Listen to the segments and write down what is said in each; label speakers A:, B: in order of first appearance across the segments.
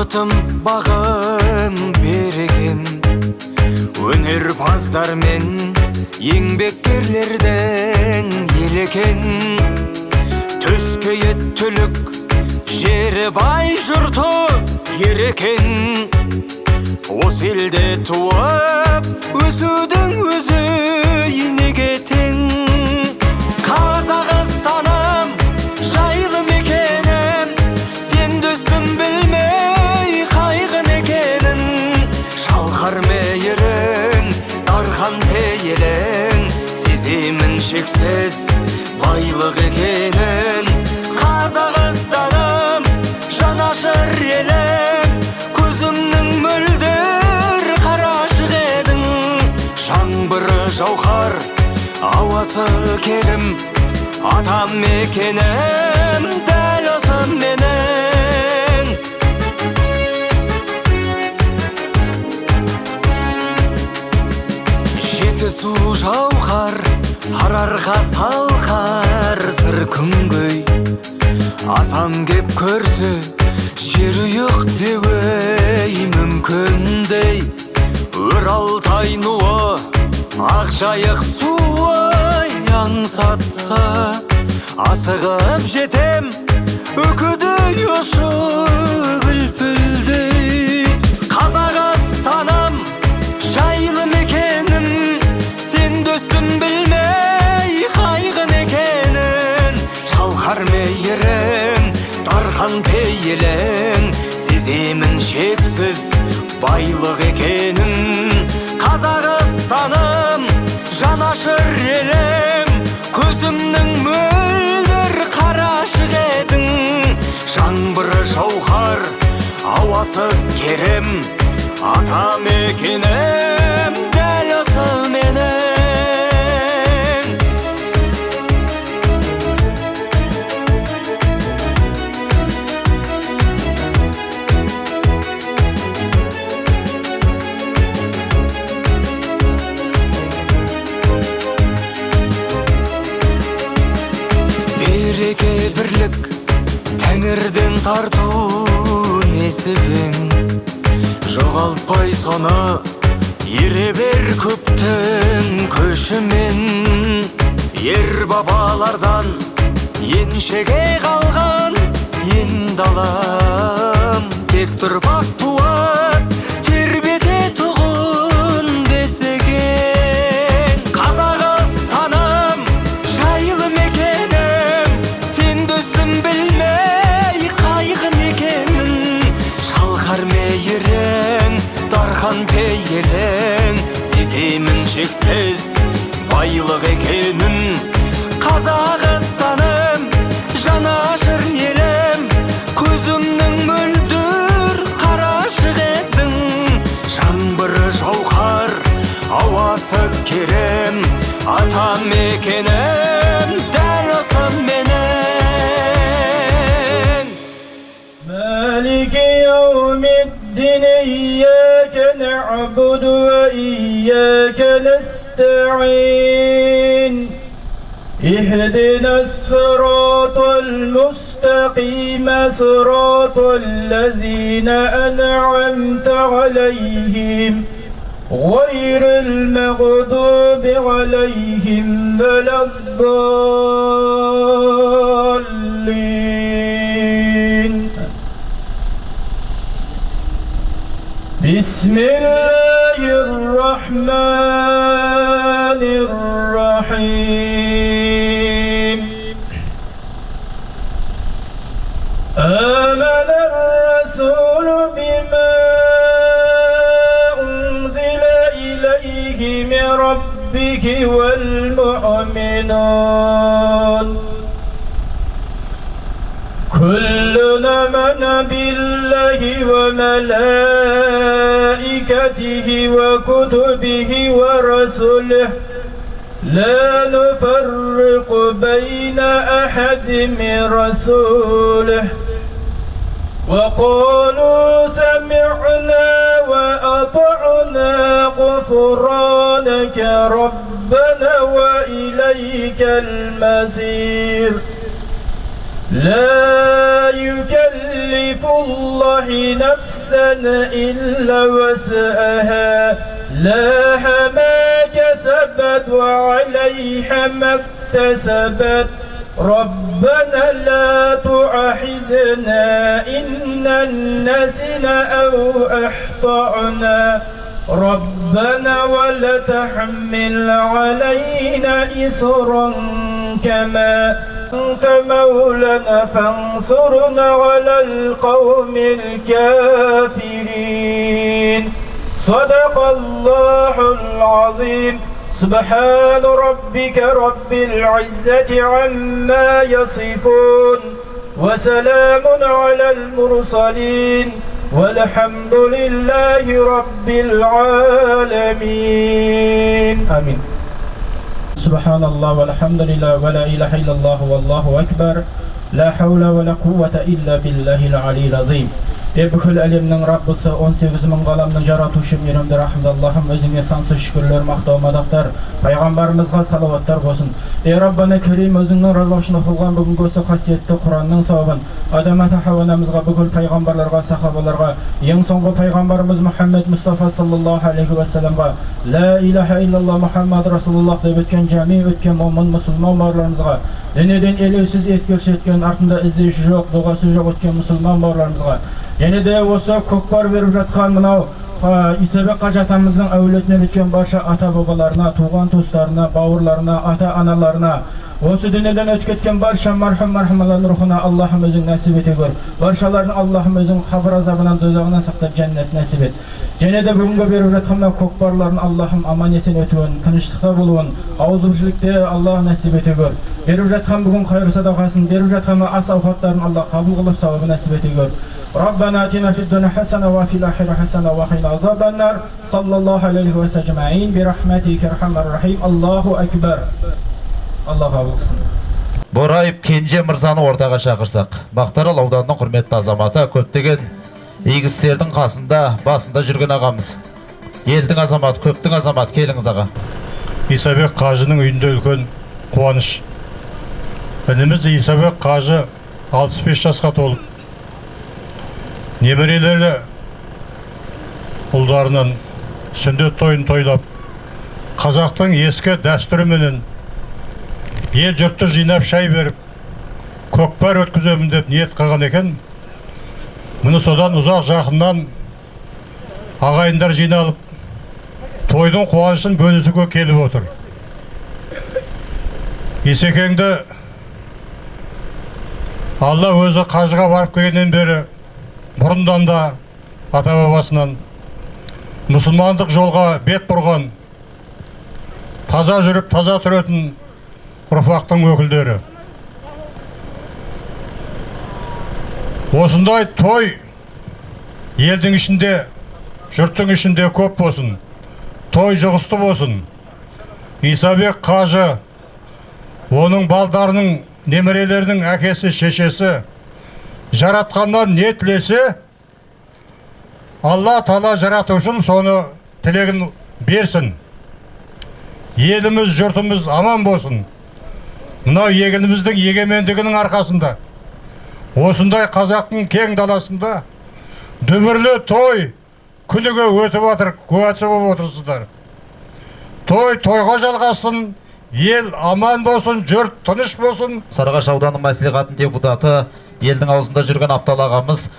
A: Бақытым, бағым, берекем, өнерпаздар мен еңбеккерлердің елі екен. Төскейі түлік, жері бай, жұрты ер екен. Осы елде туып, өсудің өзі неге тең? Қазақстаным, жайлы мекенім, сен дөстім білмей қайғын екенін. Шалқар мейірің, дархан пейілің, сеземін шексіз байлық екенін. Қазақстаным, жанашыр елім, көзімнің мөлдір қарашық едің. Жаңбыры жауһар, ауасы керім, атам мекенім дәл осы менің. Жетісу жауһар, Сарыарқа салқар, сыр күнгей. Асан кеп көрсе, жер ұйық деуей мүмкіндей. Өр Алтай нуы, ақ жайық суы аңсатса, асығып жетем, үкідей ұшып үлпілдей. Қазақстаным, жайлы мекенім, сен дөстім білмей қайғын екенін. Шалқар мейірің, дархан пейілің, сеземін шексіз байлық екенін. Қазақстаным, жанашыр елім, көзімнің мөлдір қарашық едің. Жаңбыры жауһар, ауасы керім, ата мекенім дәл осы менің. Береке бірлік, тәңірден тарту несібең. Жоғалтпай соны, ере бер көптің көшімен. Ер бабалардан еншіге қалған ен далам, тек тұрпақ туар тербете тұғын бесіген. Қазақстаным, жайлы мекенім, сен дөстім білмей қайғын екенін. Шалқар мейірің, дархан пейілің, сеземін шексіз байлық екенін. Қазақстаным, жанашыр елім, көзімнің мөлдір қарашық едің. Жаңбыры жауһар, ауасы керім, ата мекенім дәл осы менің.
B: مالك يوم الدين إياك نعبد وإياك نستعين اهدنا الصراط المستقيم صراط الذين أنعمت عليهم غير المغضوب عليهم ولا الضالين. بسم الله الرحمن الرحيم. آمن الرسول بما أنزل إليه من ربه والمؤمنون كل آمن بالله وملائكته وكتبه ورسله لا نفرق بين أحد من رسوله وقالوا سمعنا وأطعنا غفرانك ربنا وإليك المصير. لا يكلف الله نفسا نفسا إلا وسعها لها ما كسبت وعليها ما اكتسبت ربنا لا تؤاخذنا إن نسينا أو أخطأنا ربنا ولا تحمل علينا إصرا كما أنت مولانا فانصرنا على القوم الكافرين. صدق الله العظيم. سبحان ربك رب العزة عما يصفون وسلام على المرسلين والحمد لله رب العالمين. آمين. سبحان الله والحمد لله ولا إله إلا الله والله أكبر لا حول ولا قوة إلا بالله العلي العظيم. Бүкіл әлемнің Раббысы, 18 мың ғаламның жаратушы мейірімді рахымды Аллахым, өзіңе сансыз шүкірлер, мақтау, мадақтар, пайғамбарымызға салауаттар болсын. Ей Раббана Керим, өзіңнің разылығы үшін оқылған бүгінгі осы қасиетті Құранның сауабын Адам ата Хауа анамызға, бүкіл пайғамбарларға, сахабаларға, ең соңғы пайғамбарымыз Мұхаммед Мұстафа саллаллаху алейхи уассаламға, ла илаха иллаллах Мұхаммад Расулуллах деп өткен жәми өткен момын мұсылман бауырларымызға, дүниеден елеусіз ескеріс еткен, артында іздеуші жоқ, дұғасы жоқ өткен мұсылман бауырларымызға, және де осы көкпар беріп жатқан мынау Исабек қажы атамыздың әулетінен өткен барша ата бабаларына, туған туыстарына, бауырларына, ата аналарына, осы дүниеден өтіп кеткен барша мархум мархумалардың рухына Аллахым өзің нәсіп ете көр. Баршаларын Аллахым өзің қабір азабынан, тозағынан сақтап жәннат нәсіп ет. Және де бүгінгі беріп жатқан мынау көкпарларын Аллахым аман есен өтуін, тыныштықта болуын, ауызбіршілікте Аллах нәсіп ете көр. Беріп жатқан бүгін қайыр садақасын, беріп жатқан ас ауқаттарын Аллах қабыл қылып сауабын нәсіп ете көр. ربنا آتنا في الدنيا حسنة وفي الآخرة حسنة وقنا عذاب النار. صلى الله عليه وسلم أجمعين برحمتك أرحم الراحمين. الله أكبر. الله أكبر.
C: Бораев Кенже мырзаны ортаға шақырсақ. Мақтарал ауданының құрметті азаматы, көптеген игі істердің қасында, басында жүрген ағамыз. Елдің азаматы, көптің азаматы, келіңіз аға.
D: Исабек қажының үйінде үлкен қуаныш. Ініміз Исабек қажы 65 жасқа толып, немерелері ұлдарының сүндет тойын тойлап, қазақтың ескі дәстүріменен ел жұртты жинап шай беріп, көкпар өткіземін деп ниет қылған екен. Мұны содан ұзақ жақыннан ағайындар жиналып, тойдың қуанышын бөлісуге келіп отыр. Исекеңді Алла өзі қажыға барып келгеннен бері, бұрындан да ата-бабасынан мұсылмандық жолға бет бұрған, таза жүріп, таза тұратын ұрпақтың өкілдері. Осындай той елдің ішінде, жұрттың ішінде көп болсын, той жұғысты болсын. Исабек қажы, оның балдарының, немерелерінің әкесі, шешесі, жаратқаннан не тілесе, Алла Тағала жаратушым соны тілегін берсін. Еліміз, жұртымыз аман болсын. Мынау еліміздің егемендігінің арқасында, осындай қазақтың кең даласында дүбірлі той күніге өтіп жатыр, куәсі болып отырсыздар. Той тойға жалғасын, ел аман болсын, жұрт тыныш болсын.
C: Сарыағаш ауданының мәслихатының депутаты, елдің аузында жүрген Аптал ағамыз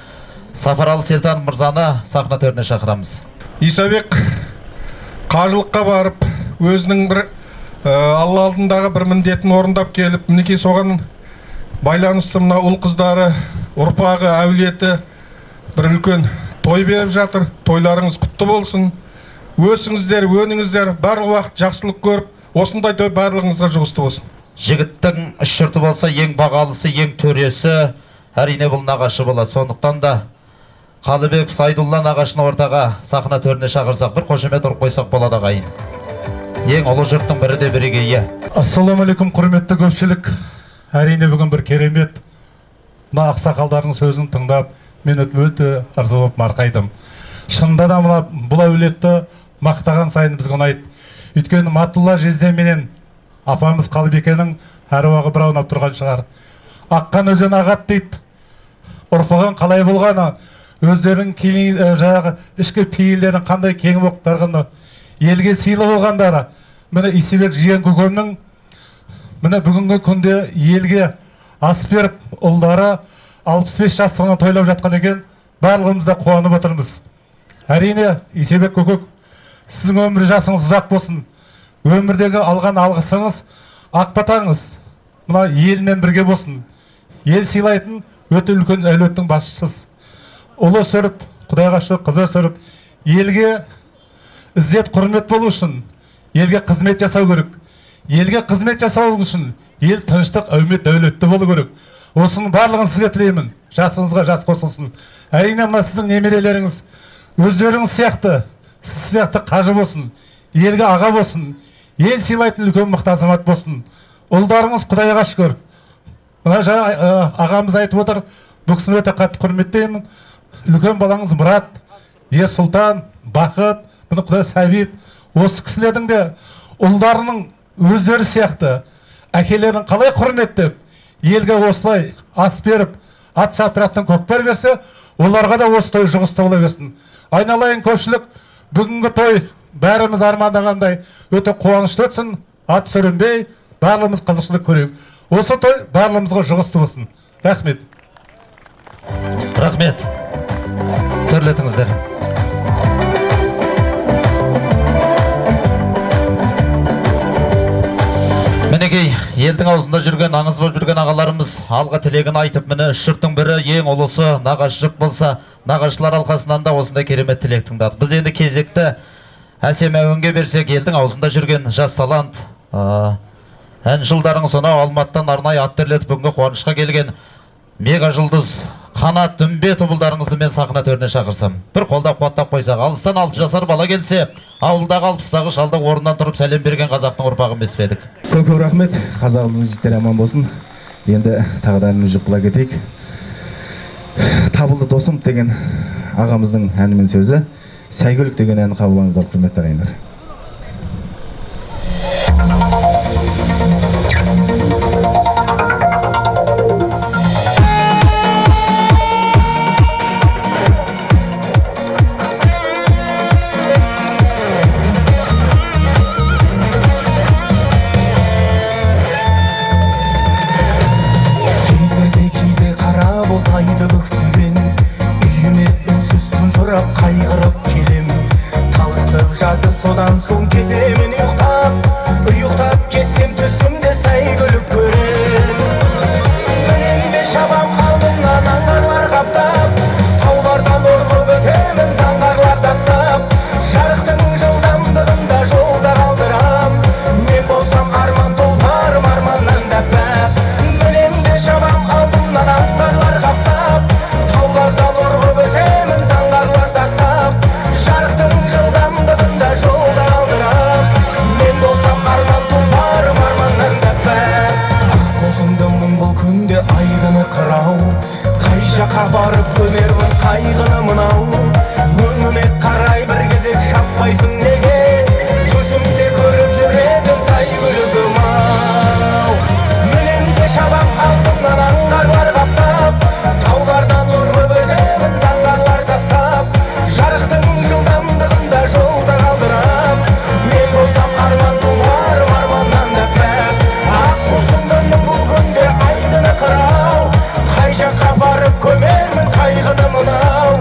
C: Сафаралы Селтан мырзаны сахна төріне шақырамыз.
E: Исабек қажылыққа барып, өзінің бір Алла алдындағы бір міндетін орындап келіп, мінекей соған байланысты мына ұл қыздары, ұрпағы, әулеті бір үлкен той беріп жатыр. Тойларыңыз құтты болсын. Өсіңіздер, өніңіздер, барлық уақыт жақсылық көріп, осындай той барлығыңызға жұғысты болсын.
C: Жігіттің үш жұрты болса, ең бағалысы, ең төресі, әрине бұл нағашы болады. Сондықтан да Қалыбек Сайдулла нағашыны ортаға сахна төріне шақырсақ, бір қошемет ұрып қойсақ болады ағайын. Ең ұлы жұрттың бірі де бірегейі.
F: Ассалаумағалейкум, құрметті көпшілік. Әрине бүгін бір керемет мына ақсақалдардың сөзін тыңдап, мен өте ырза болып марқайдым. Шынында да мына бұл әулетті мақтаған сайын бізге ұнайды. Өйткені Матулла жездем менен апамыз Қалыбекенің әруағы бір аунап тұрған шығар. Аққан өзен ағат дейді. Ұрпағың қалай болғаны? Өздерінің кең, жаңағы ішкі пейілдерінің қандай кең болып дарғаны, елге сыйлы болғандары. Міне, Исабек жиен көкемнің міне бүгінгі күнде елге ас беріп, ұлдары 65 жастығына тойлап жатқан екен. Барлығымыз да қуанып отырмыз. Әрине, Исабек көкек, сіздің өмір жасыңыз ұзақ болсын. Өмірдегі алған алғысыңыз, ақ батаңыз мына елмен бірге болсын. Ел сыйлайтын өте үлкен әулеттің басшысыз. Ұлы өсіріп, құдайға шүкір, қыз өсіріп, елге ізет құрмет болу үшін елге қызмет жасау керек. Елге қызмет жасау үшін ел тыныштық, әумет, дәулетті болу керек. Осының барлығын сізге тілеймін. Жасыңызға жас қосылсын. Әрине, мына сіздің немерелеріңіз өздеріңіз сияқты, сіз сияқты қажы болсын, елге аға болсын, ел сыйлайтын үлкен мықты азамат болсын. Ұлдарыңыз, құдайға шүкір, мына жаңа ағамыз айтып отыр, бұл кісіні өте қатты құрметтеймін. Үлкен балаңыз Мұрат, Ерсұлтан, Бақыт, міне, құдай, Сәбит, осы кісілердің де ұлдарының өздері сияқты әкелерін қалай құрметтеп, елге осылай ас беріп, ат шаптыратын көкпар берсе, оларға да осы той жұғысты бола берсін. Айналайын көпшілік, бүгінгі той бәріміз армандағандай өте қуанышты өтсін, ат сүрінбей, барлығымыз қызықшылық көрейік. Осы той барлығымызға жұғысты болсын. Рахмет.
C: Рахмет. Төрлетіңіздер. Мінекей, елдің аузында жүрген, аңыз болып жүрген ағаларымыз алға тілегін айтып, міне, үш жұрттың бірі, ең ұлысы нағашы жұрт болса, нағашылар алқасынан да осындай керемет тілек тыңдадық. Біз енді кезекті әсем әуенге берсек, елдің аузында жүрген жас талант, ән жылдарың сонау Алматыдан арнайы ат терлетіп бүгінгі қуанышқа келген мега жұлдыз Қанат Үмбетов ұлдарыңызды мен сахна төріне шақырсам. Бір қолдап қуаттап қойсақ, алыстан 6 жасар бала келсе, ауылдағы 60-тағы шалды орнынан тұрып сәлем берген қазақтың ұрпағы емес пе едік?
G: Көп көп рахмет. Қазағымыздың жігіттері аман болсын. Енді тағы да әнімізді жұп кетейік. Табылды досым деген ағамыздың әні мен сөзі, Сәйгүлік деген әнін қабылдаңыздар, құрметті ағайындар.
A: Кейде қара бұлтайды көктеген, үйіме үнсіз тұнжырап қайғырып келем. Талықсып жатып содан соң кетемін ұйықтап, ұйықтап кетсем түсімде сәйгүлік көрем. Мінем де шабам алдымнан аңғарлар қаптап, таулардан орғып өтемін заңғарлар таптап. Жарықтың жылдамдығында жолда қалдырам, мен болсам арман тұлпарым арманнан да пәк. Мінем де шабам алдымнан аңғарлар қаптап, таулардан орғып өтемін заңғарлар таптап. Жарықтың жылдамдығында жолда қалдырам, мен болсам арман тұлпарым арманнан да пәк. Ақ қосындымын бұл күнде айдыны қырау, қай жаққа барып көмермін қайғыны мынау. Өңіме қарай бір кезек шаппайсың неге, түсімде көріп жүретін сәйгүлігім ау. Мінем де шабам алдымнан аңғарлар қаптап, таулардан орғып өтемін заңғарлар таптап. Жарықтың жылдамдығында жолда қалдырам, мен болсам арман тұлпарым арманнан да пәк. Ақ қосындымын бұл күнде айдыны қырау, қай жаққа барып көмермін қайғыны мынау.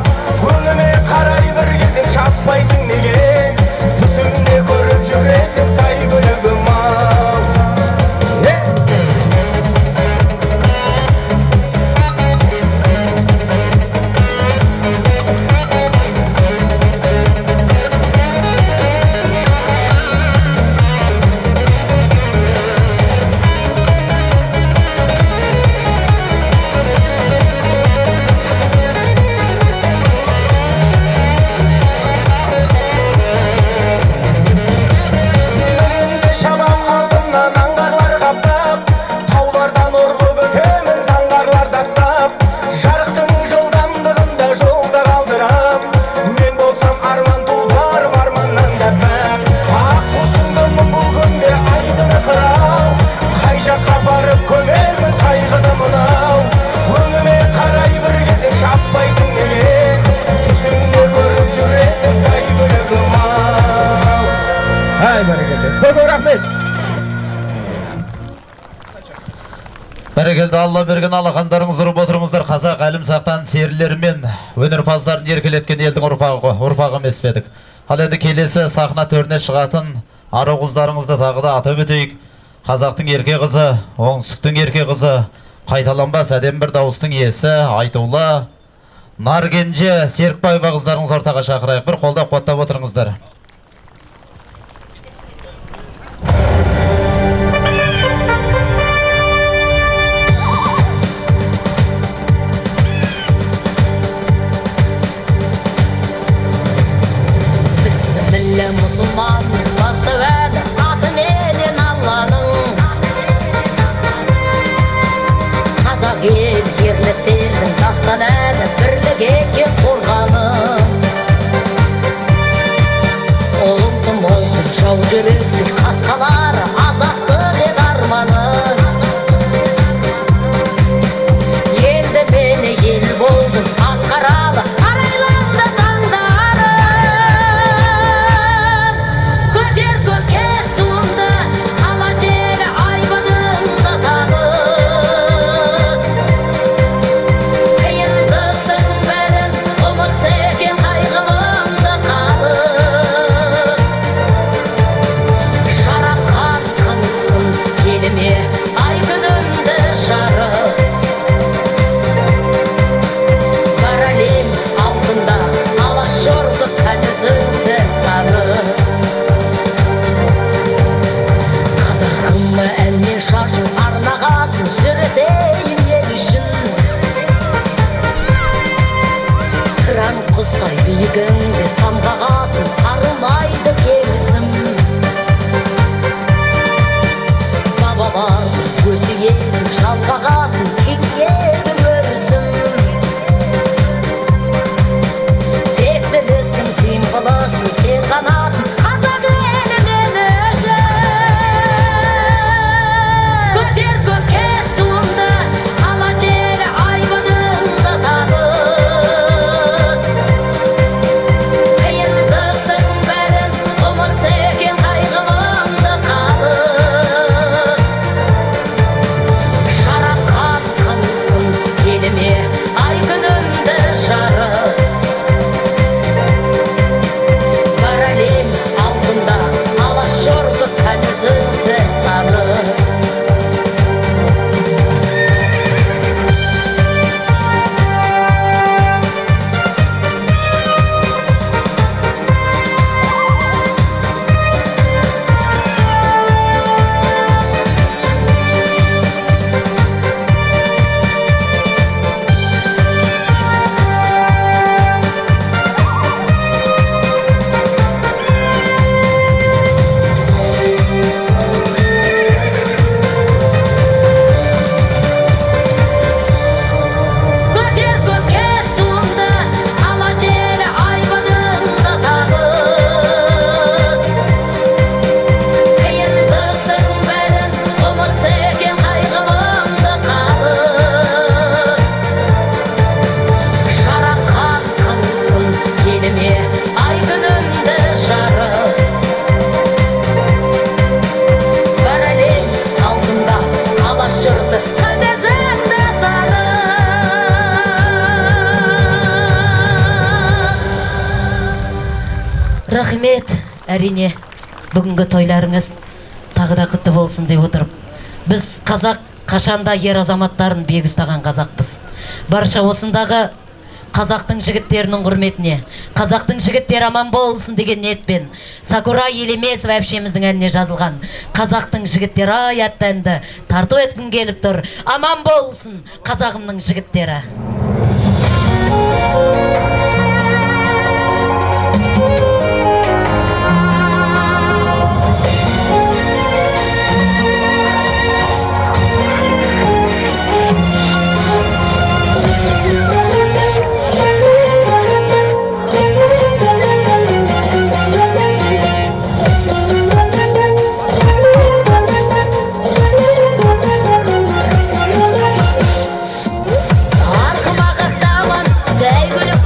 A: Өңіме қарай бір кезек шаппайсың неге,
G: Ай, бәрекелді. Көп көп рахмет.
C: Бәрекелді, Алла берген алақандарыңыз ұрып отырыңыздар. Қазақ әлімсақтан серілері мен өнерпаздарын еркелеткен елдің ұрпағы емес пе едік. Ал енді келесі сахна төріне шығатын ару қыздарыңызды тағы да атап өтейік. Қазақтың ерке қызы, оңтүстіктің ерке қызы, қайталанбас әдемі бір дауыстың иесі, айтулы Наркенже Серікбаева қыздарыңыз ортаға шақырайық. Бір қолдап қуаттап отырыңыздар.
H: Бісміллә, мұсылманның басты әні, атыменен Алланың. Қазақ ел ерліктердің дастан әні, бірлік екен қорғаны. Ұлтымыздың жау жүректің қасқалары, азаттық еді арманы. Енді мені ел болдың асқаралы, арайланды таңдары. Көтер көкке туыңды, ала желі айбыныңды танып. Қиындықтың бәрін ұмытса екен қайғымыңды халық. Жаратқан қылсын еліме ай күнімді жарық. Бар әлем алдында алаш жұрты өзіңді танып. Қазағым әнмен шашу арнағасын жүртейін ел үшін. Қыран құстай биігіңде самғағасын арылмайды келісім. Бабалардың өсиетін жалғағасын кең елдің өрісім. Тектіліктің символысың сен ғанасың, қазақ елі мен үшін. Көтер көкке туыңды, ала желі айбыныңды танып. Қиындықтың бәрін ұмытса екен қайғымыңды халық. Жаратқан қылсын еліме ай күнімді жарық. Бар әлем алдында алаш жұрты өзіңді танып. Көтер көкке туыңды, ала желі айбыныңды танып. Қиындықтың бәрін ұмытса екен қайғымыңды халық. Жаратқан қылсын еліме ай күнімді жарық. Бар әлем алдында алаш жұрты өзіңді танып. Рахмет, әрине, бүгінгі тойларыңыз тағы да құтты болсын деп отырып. Біз қазақ қашанда ер азаматтарын бек ұстаған қазақпыз. Барша осындағы қазақтың жігіттерінің құрметіне, қазақтың жігіттері аман болсын деген ниетпен Сакура Елемесова әпшеміздің әніне жазылған қазақтың жігіттері ай атты әнді тарту еткім келіп тұр. Аман болсын қазағымның жігіттері. Арғымақ ақтаман, сәйгүлік.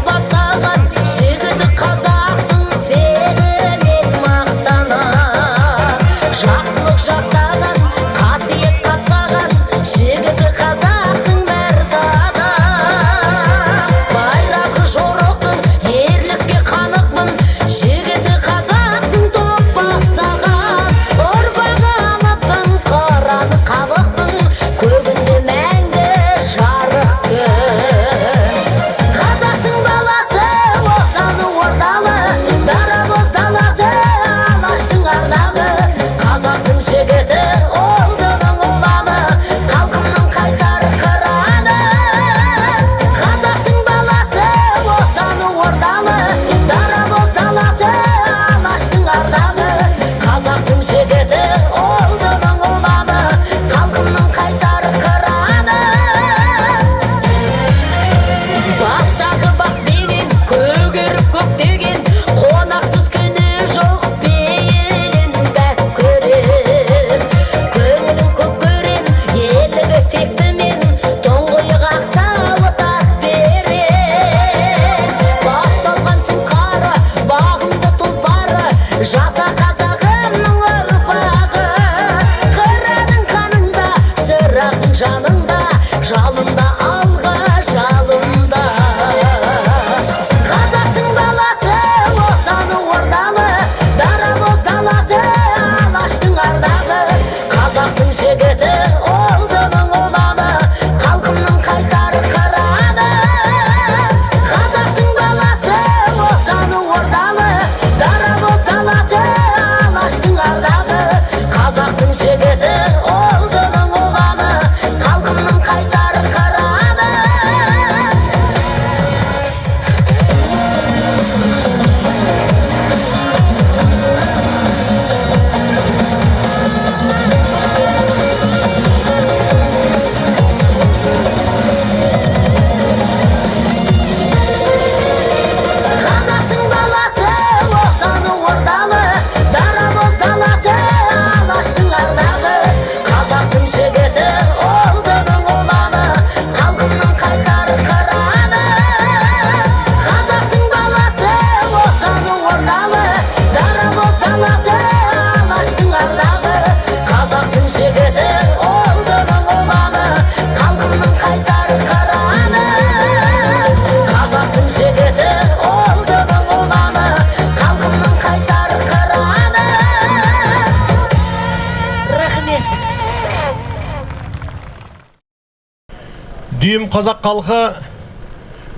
I: Дүйім қазақ халқы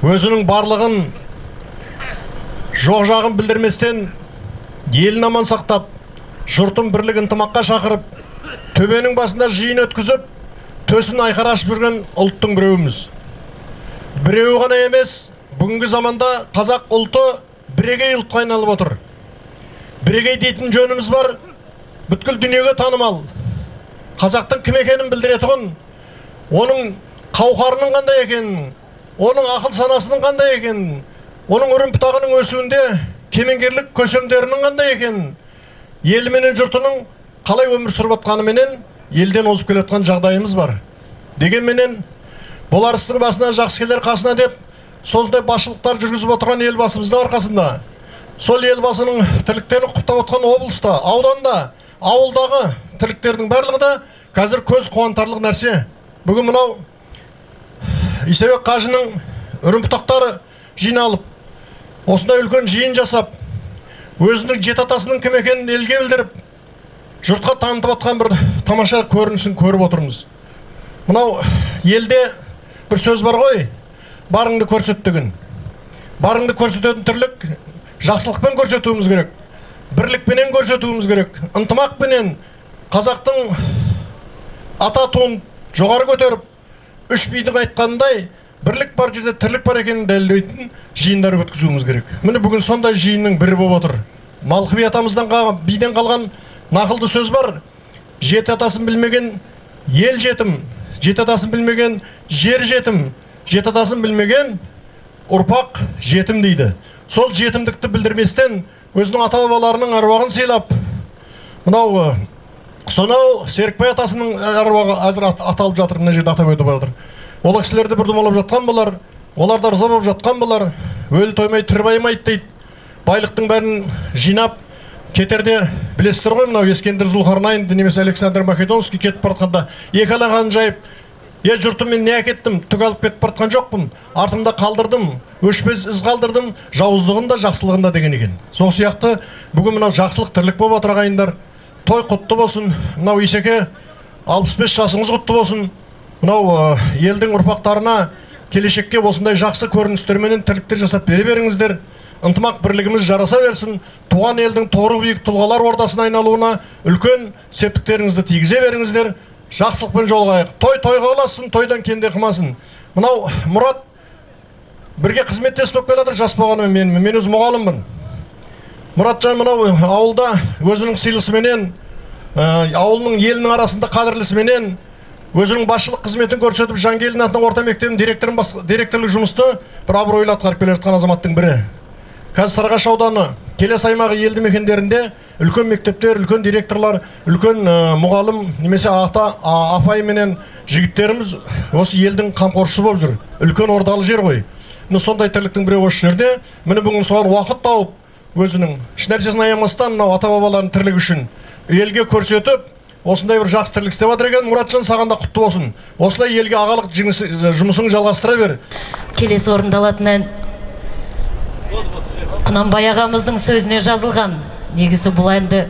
I: өзінің барлығын жоқ жағын білдірместен елін аман сақтап, жұртын бірлік ынтымаққа шақырып, төбенің басында жиын өткізіп, төсін айқара ашып жүрген ұлттың біреуіміз. Біреуі ғана емес, бүгінгі заманда қазақ ұлты бірегей ұлтқа айналып отыр. Бірегей дейтін жөніміз бар, бүткіл дүниеге танымал. Қазақтың кім екенін білдіретұғын, оның қауқарының қандай екенін, оның ақыл санасының қандай екенін, оның үрім бұтағының өсуінде кемеңгерлік көсемдерінің қандай екенін, елі менен жұртының қалай өмір сүріп жатқаныменен елден озып келе жатқан жағдайымыз бар. Дегенменен болар істің басына жақсы келер қасына деп сондай басшылықтар жүргізіп отырған елбасымыздың арқасында, сол елбасының тірліктерін құптап отқан облыста, ауданда, ауылдағы тірліктердің барлығы да қазір көз қуантарлық нәрсе. Бүгін мынау Исабек қажының үрім бұтақтары жиналып, осындай үлкен жиын жасап, өзінің жеті атасының кім екенін елге білдіріп, жұртқа танытып атқан бір тамаша көрінісін көріп отырмыз. Мынау елде бір сөз бар ғой, барыңды көрсет деген. Барыңды көрсететін тірлік жақсылықпен көрсетуіміз керек, бірлікпенен көрсетуіміз керек, ынтымақпенен қазақтың ата туын жоғары көтеріп, үш бидің айтқанындай бірлік бар жерде тірлік бар екенін дәлелдейтін жиындар өткізуіміз керек. Міне бүгін сондай жиынның бірі болып отыр. Малқы би атамыздан биден қалған нақылды сөз бар. Жеті атасын білмеген ел жетім, жеті атасын білмеген жер жетім, жеті атасын білмеген ұрпақ жетім дейді. Сол жетімдікті білдірместен өзінің ата-бабаларының аруағын сыйлап, мынау сонау Серікбай атасының аруағы әзір аталып жатыр, мына жерде атап өтіп жатыр. Ол кісілерді бір домалап жатқан болар, олар да ырза болып жатқан болар. Өлі тоймай тірі баймайды дейді. Байлықтың бәрін жинап кетерде білесіздер ғой, мынау Ескендір Зұлқарнайын немесе Александр Македонский кетіп бара жатқанда екі алақанын жайып, е жұртым, мен не әкеттім, түк алып кетіп бара жатқан жоқпын, артымда қалдырдым, өшпес із қалдырдым, жауыздығын да жақсылығын да деген екен. Сол сияқты бүгін мынау жақсылық тірлік болып отыр ағайындар. Той құтты болсын, мынау Исеке 65 жасыңыз құтты болсын. Мынау елдің ұрпақтарына келешекке осындай жақсы көріністерменен тірліктер жасап бере беріңіздер. Ынтымақ бірлігіміз жараса берсін. Туған елдің торы биік тұлғалар ордасына айналуына үлкен септіктеріңізді тигізе беріңіздер. Жақсылықпен жолығайық. Той тойға ұлассын, тойдан кенде қылмасын. Мынау Мұрат бірге қызметтес болып келе жатыр, жас болғанымен мен өзім мұғаліммін. Мұратжан мынау ауылда өзінің сыйлысыменен, ауылының елінің арасында қадірлісіменен өзінің басшылық қызметін көрсетіп, Жангелдин атындағы орта мектебінің директорлық жұмысты бір абыройлы атқарып келе жатқан азаматтың бірі. Қазір Сарыағаш ауданы, Келес аймағы елді мекендерінде үлкен мектептер, үлкен директорлар, үлкен мұғалім немесе ата апай менен жігіттеріміз осы елдің қамқоршысы болып жүр. Үлкен ордалы жер ғой. Міне сондай тірліктің біреуі осы жерде. Міне бүгін соған уақыт тауып, өзінің ешнәрсесін аямастан мынау ата-бабаларының тірлігі үшін елге көрсетіп, осындай бір жақсы тірлік істеп жатыр екен. Мұратжан, саған да құтты болсын. Осылай елге ағалық жұмысын жалғастыра бер.
H: Келесі орындалатын ән Құнанбай ағамыздың сөзіне жазылған. Негізі бұл әнді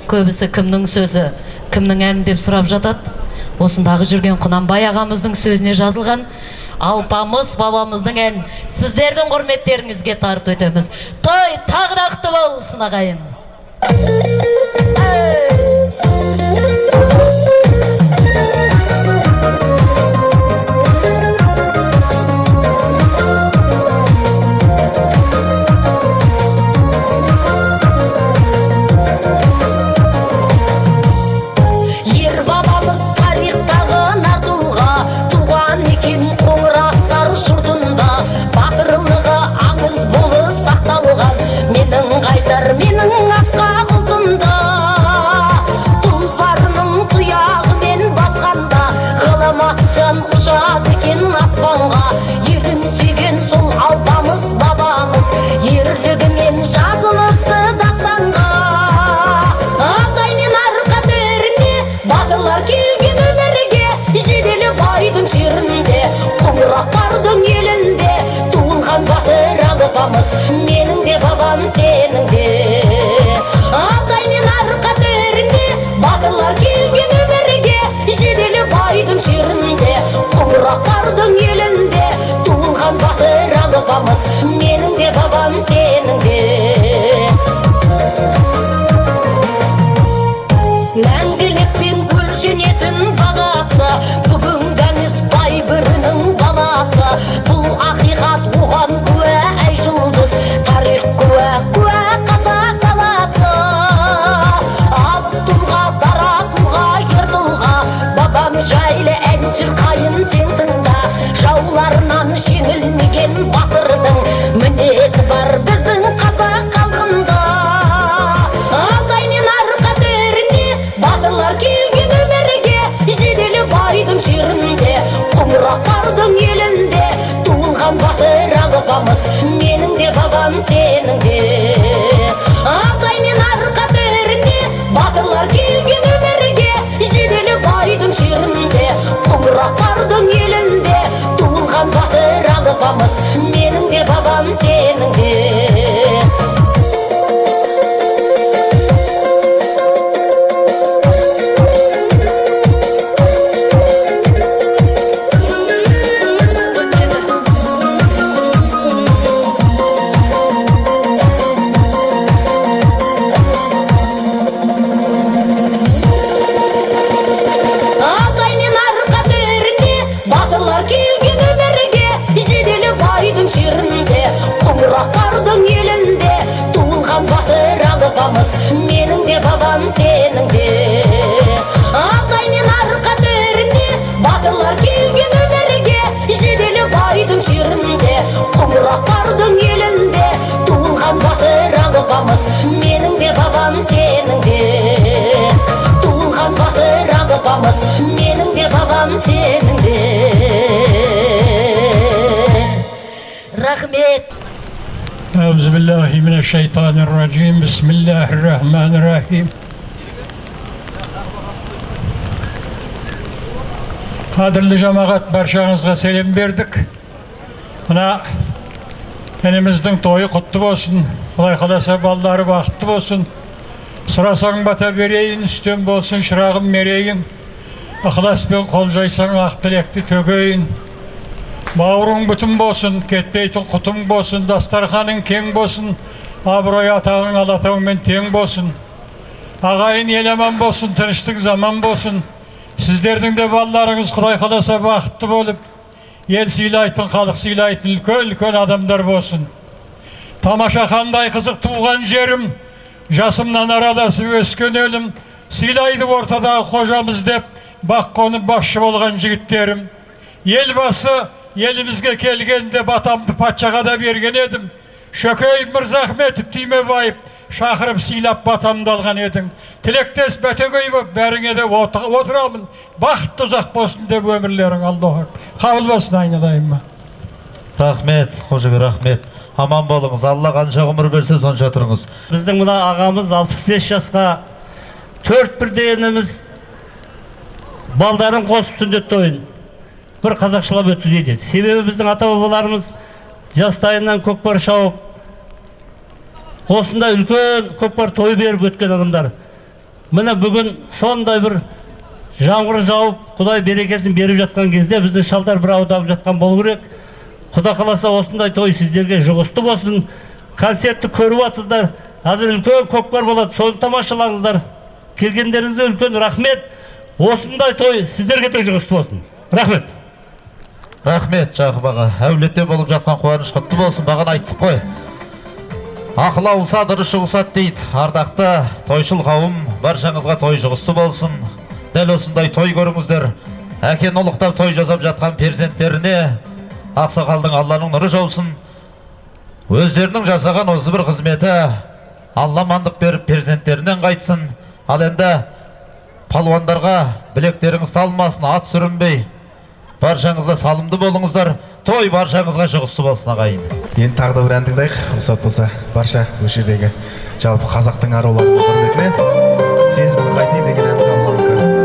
H: көбісі кімнің сөзі, кімнің әні деп сұрап жатады. Осындағы жүрген Құнанбай ағамыздың сөзіне жазылған Алпамыс бабамыздың ән сіздердің құрметтеріңізге тарту етеміз. Той тағы да құтты болсын, ағайын.
J: Менің асқақ ұлтымда тұлпарының тұяғымен басқанда ғаламат жан ұшады екен аспанға. Елін сүйген сол Алпамыс бабамыз ерлігімен жазылыпты дастанға. Алтай мен Арқа төрінде батырлар келген өмірге, жеделі байдың жерінде, қоңыраттардың елінде туылған батыр Алпамыс, менің де бабам, сенің де. Алтай мен Арқа төрінде батырлар келген өмірге, жеделі байдың жерінде, қоңыраттардың елінде. бабам сенің де. Алтай мен Арқа төрінде батырлар келген өмірге, Жиделі байдың жерінде, Қоңыраттардың елінде туылған батыр Алпамыс, менің де бабам сенің де. Алтай мен Арқа төрінде батырлар келген өмірге, Жиделі байдың жерінде, Қоңыраттардың елінде туылған батыр Алпамыс, менің де бабам сенің де. Алтай мен Арқа төрінде батырлар келген өмірге, Жиделі байдың жерінде, Қоңыраттардың елінде туылған батыр Алпамыс, менің де бабам сенің де. Туылған батыр Алпамыс, менің де бабам сенің де. Рахмет.
K: أعوذ بالله من الشيطان الرجيم. بسم الله الرحمن الرحيم. Қадірлі жамағат, баршаңызға сәлем бердік. Мына ініміздің тойы құтты болсын. Құдай қаласа балалары бақытты болсын. Сұрасаң бата берейін, үстем болсын шырағым мерейін. Ықыласпен қол жайсаң ақ тілекті төгейін. Бауырың бүтін болсын, кетпейтін құтың болсын, дастарханың кең болсын, абырой атағың Алатаумен тең болсын. Ағайын ел аман болсын, тыныштық заман болсын. Сіздердің де балаларыңыз Құдай қаласа бақытты болып, ел сыйлайтын, халық сыйлайтын үлкен-үлкен адамдар болсын. Тамаша қандай қызық туған жерім, жасымнан араласып өскен елім, сыйлайды ортадағы қожамыз деп, бақ қонып басшы болған жігіттерім. Елбасы елімізге келгенде батамды патшаға да берген едім. Шөкей Мырзахметов Түймебаев шақырып сыйлап батамды алған едің. Тілектес бәтегөй боп бәріңе де отырамын. Бақытты ұзақ болсын деп өмірлерің Аллах қабыл болсын айналайын.
C: Рахмет, Қожеке, рахмет. Аман болыңыз. Алла қанша ғұмыр берсе сонша тұрыңыз.
L: Біздің мына ағамыз 65 жасқа, 4 бірдей ініміз балдарын қосып сүндет тойын бір қазақшалап өткізеді. Себебі біздің ата-бабаларымыз жастайынан көкпар шауып, осындай үлкен көкпар той беріп өткен адамдар. Міне бүгін сондай бір жаңбыр жауып, Құдай берекесін беріп жатқан кезде біздің шалдар бір аударып жатқан болу керек. Құда қаласа осындай той сіздерге жұғысты болсын. Концертті көріп жатсыздар. Қазір үлкен көкпар болады, соны тамашалаңыздар. Келгендеріңізге үлкен рахмет. Осындай той сіздерге де жұғысты болсын. Рахмет.
C: Рахмет, Жақып аға. Әулетте болып жатқан қуаныш құтты болсын. Бағана айттық қой. Ақыл ауылса дұрыс жұғысады дейді. Ардақты тойшыл қауым, баршаңызға той жұғысты болсын. Дәл осындай той көріңіздер. Әкені ұлықтап той жасап жатқан перзенттеріне ақсақалдың Алланың нұры жаусын. Өздерінің жасаған осы бір қызметі Алла амандық беріп перзенттерінен қайтсын. Ал енді палуандарға білектеріңіз талмасын, ат сүрінбей. Баршаңызға салымды болыңыздар. Той баршаңызға жұғысты болсын ағайын.
G: Енді тағы да бір ән тыңдайық. Рұқсат болса, барша осы жердегі жалпы қазақтың аруларының құрметіне сезімді қайтейін деген әнді қабыл алыңыздар.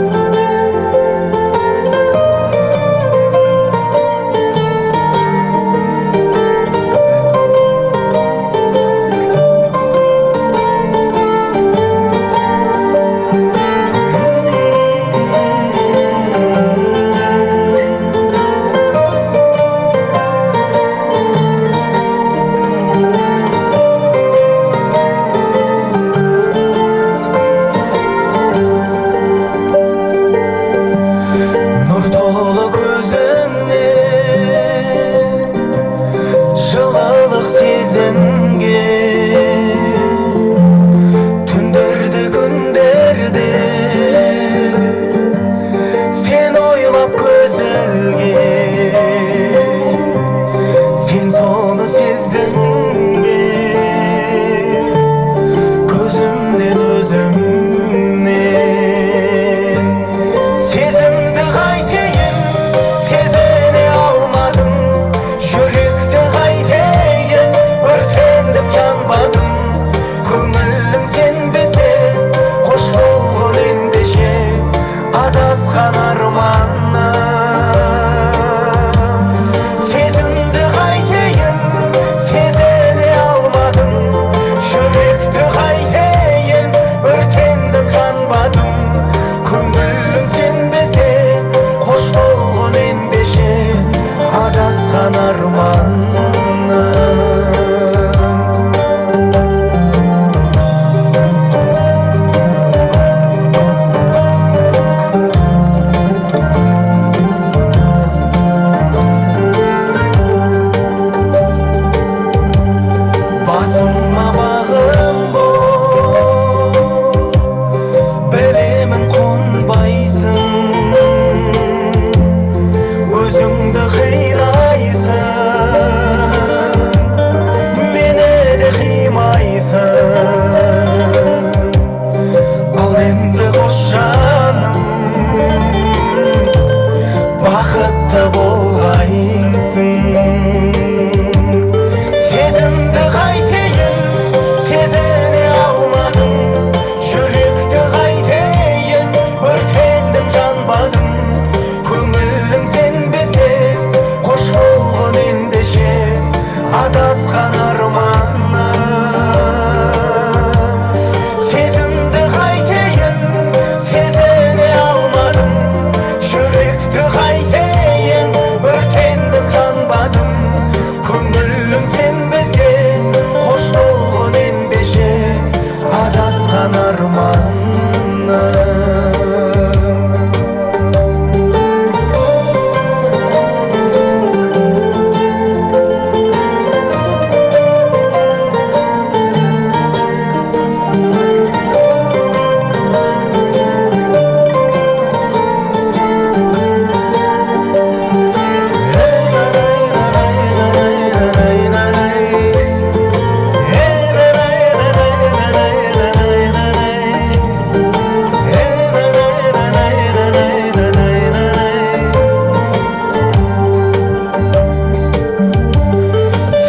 A: арманым.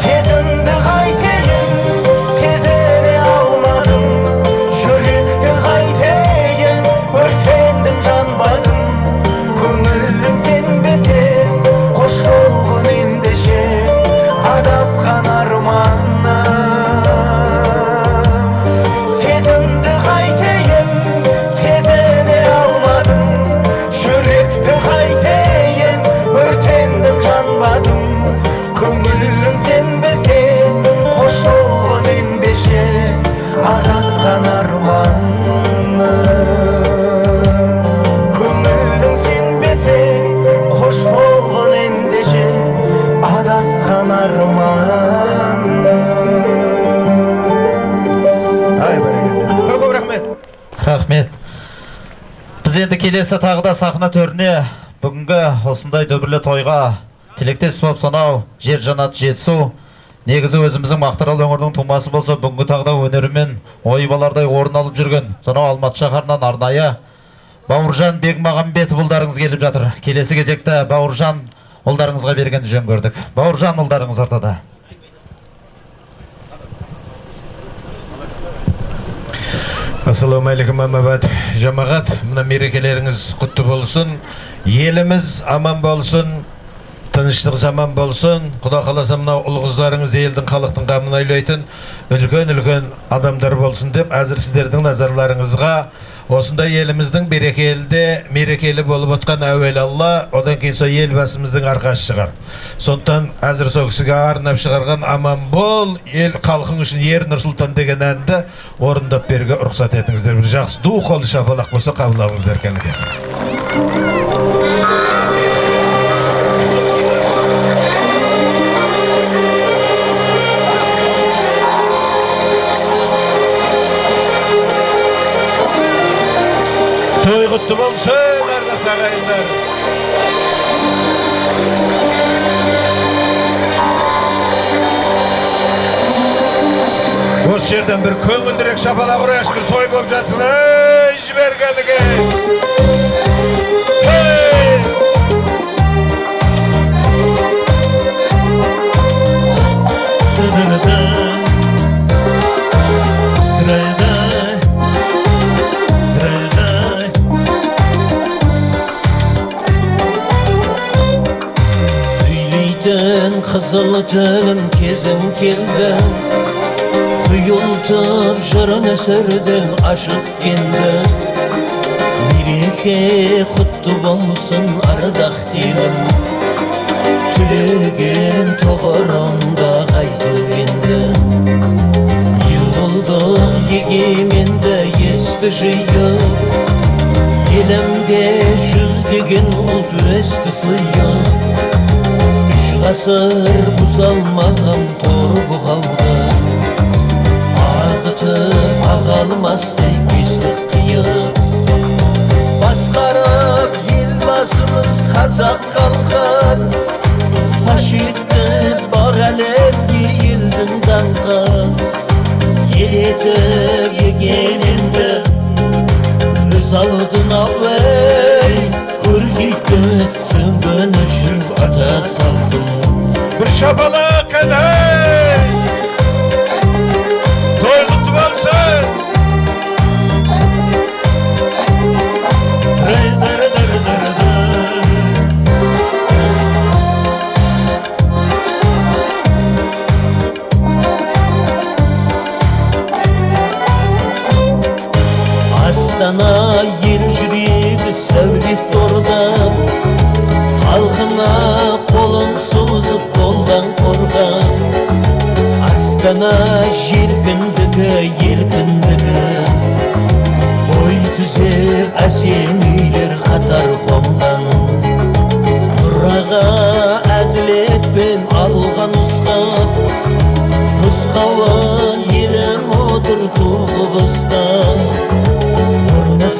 A: Сезімді қайтейін, сезіне алмадым, жүректі қайтейін, өртендім, жанбадым. Көңілің сенбесе, қош болғын ендеше, адасқан арманым. Сезімді қайтейін, сезіне алмадым, жүректі қайтейін, өртендім, жанбадым. Көңілің сенбесе, қош болғын ендеше, адасқан арманым. Көңілің сенбесе, қош болғын ендеше, адасқан арманым.
G: Ай, бәрекелді. Көп көп рахмет.
C: Рахмет. Біз енді келесі тағы да сахна төріне бүгінгі осындай дүбірлі тойға тілектес болып сонау жер жанат Жетісу, негізі өзіміздің Мақтарал өңірінің тумасы болса, бүгінгі тағы да өнерімен ойып алардай орын алып жүрген сонау Алматы шаһарынан арнайы Бауыржан Бекмағамбетов ұлдарыңыз келіп жатыр. Келесі кезекті Бауыржан ұлдарыңызға бергенді жөн көрдік. Бауыржан ұлдарыңыз ортада.
M: Ассалаумағалейкум, амабат жамағат. Мына мерекелеріңіз құтты болсын. Еліміз аман болсын. Тыныштық заман болсын. Құда қаласа, мынау ұл қыздарыңыз елдің, халықтың қамын ойлайтын үлкен-үлкен адамдар болсын деп, әзір сіздердің назарларыңызға осындай еліміздің берекелі, мерекелі болып отқан, әуелі Алла, одан кейін сол Елбасымыздың арқасы шығар. Сондықтан әзір сол кісіге арнап шығарған «Аман бол, ел халқың үшін, ер Нұрсұлтан» деген әнді орындап беруге рұқсат етіңіздер. Бір жақсы ду қол шапалақ болса, қабыл алыңыздар, кәнекей. Той құтты болсын, ардақты ағайындар. Осы жерден бір көңілдірек шапалақ ұрайықшы, бір той болып жатсын. Ей, жібер кәдіге. Ей!
N: Сөйлейтін қызыл тілім кезің келді, Құйылтып жырын өсірдің ашық енді. Мереке құтты болсын, ардақты елім, Түлеген тұғырыңда қайтып енді. Ел болдық егеменді, есті жиып, Елімде жүздеген ұлт өсті сыйып. Үш ғасыр бұзалмаған тор бұғауды, Ағытып аға алмастай кестік қиып. Басқарып Елбасымыз қазақ халқын, Паш етті бар әлемге елдің даңқын. Ел етіп егеменді өз алдына, ей, Көркейтті сөнген өшіріп ата салтын.
M: Бір шапалақ, кәне! Той құтты болсын!
N: Астана ел жүрегі, сәулет ордам, Халқына қолын созып болған қорған.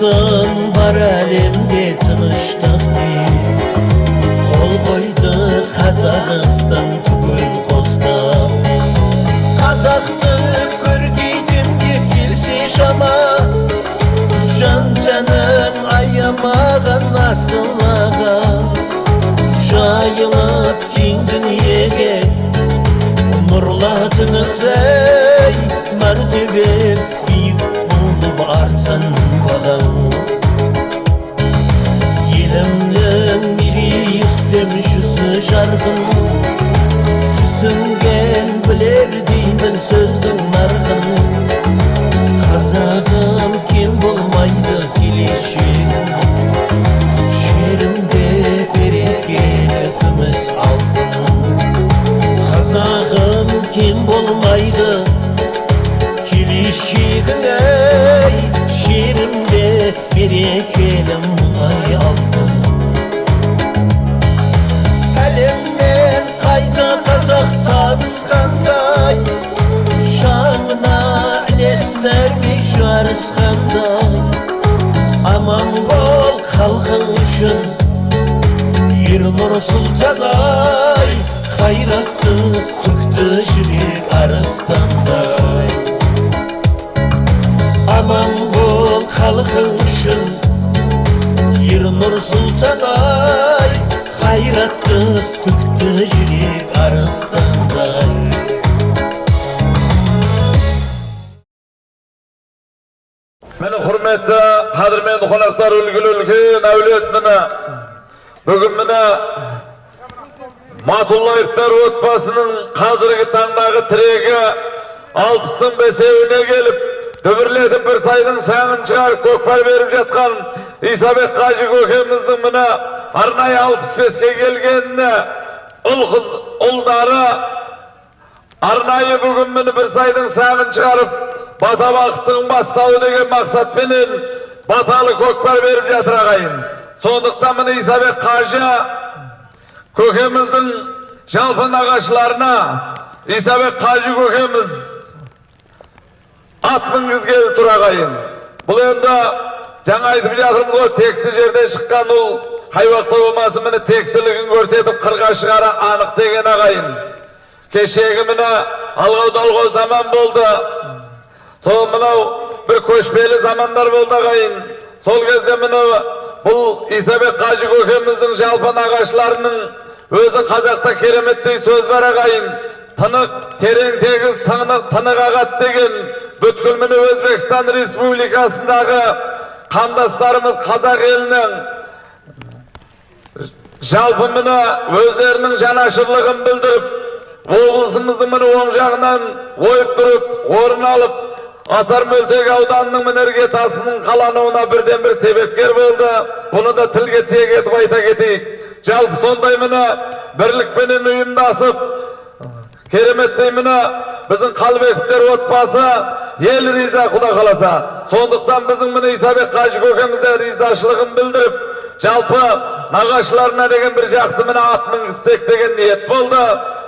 N: Болсын бар әлемде тыныштық деп, қол қойды Қазақстан түгел қостап. Қазақты көркейтем деп келсе шама, жан тәнін аямаған асыл аға. Жайылып кең дүниеге нұрлатыңыз ей, мәртебе биік болып артсын бағаң. Елімнің мерейі үстем жүзі жарқын, түсінген білер деймін сөздің нарқын. Қазағым кем болмайды келешегім, жерімде берекелі күміс алтын. Қазағым кем болмайды келешегің ей, жерімде берекелі мұнай алтын. Әлеммен қайта қазақ табысқандай, шаңына ілестірмей жарысқандай. Аман бол халқың үшін, ер Нұрсұлтан ай, қайратты түкті жүрек арыстандай. Аман бол халқың үшін, ер Нұрсұлтан ай, қайратты түкті жүрек арыстандай.
C: Міне құрметті қадірменді қонақтар, үлгілі үлкен әулет, міне бүгін міне Матуллаевтар отбасының қазіргі таңдағы тірегі 60-ның бесеуіне келіп, дүбірлетіп бір сайдың шаңын шығарып көкпар беріп жатқан Исабек қажы көкеміздің міне арнайы 65-ке келгеніне ұлдары арнайы бүгін міне бір сайдың шаңын шығарып бата бақыттың бастауы деген мақсатпенен баталы көкпар беріп жатыр ағайын. Сондықтан міне Исабек қажы көкеміздің жалпы нағашыларына Исабек қажы көкеміз ат мінгізгелі тұр ағайын. Бұл енді жаңа айтып жатырмыз ғой, текті жерден шыққан ұл қай уақытта болмасын міне тектілігін көрсетіп қырға шығара анық деген ағайын. Кешегі міне алғау-далғау заман болды. Сол мынау бір көшпелі замандар болды ағайын. Сол кезде міне бұл Исабек қажы көкеміздің жалпы нағашыларының өзі қазақта кереметтей сөз бар ағайын. Тынық, терең тегіс, тынық ағат деген бүткіл міне Өзбекстан Республикасындағы қандастарымыз қазақ елінің жалпы міне өздерінің жанашырлығын білдіріп, облысымыздың міне оң жағынан ойып тұрып, орын алып, Асар Мөлтек ауданының міне іргетасының қалануына бірден бір себепкер болды. Бұны да тілге тиек етіп айта кетейік. Жалпы сондай міне бірлікпенен ұйымдасып, кереметтей міне біздің Қалыбековтер отбасы ел риза құда қаласа. Сондықтан біздің міне Исабек қажы көкеміз де ризашылығын білдіріп, жалпы нағашыларына деген бір жақсы міне ат мінгізсек деген ниет болды.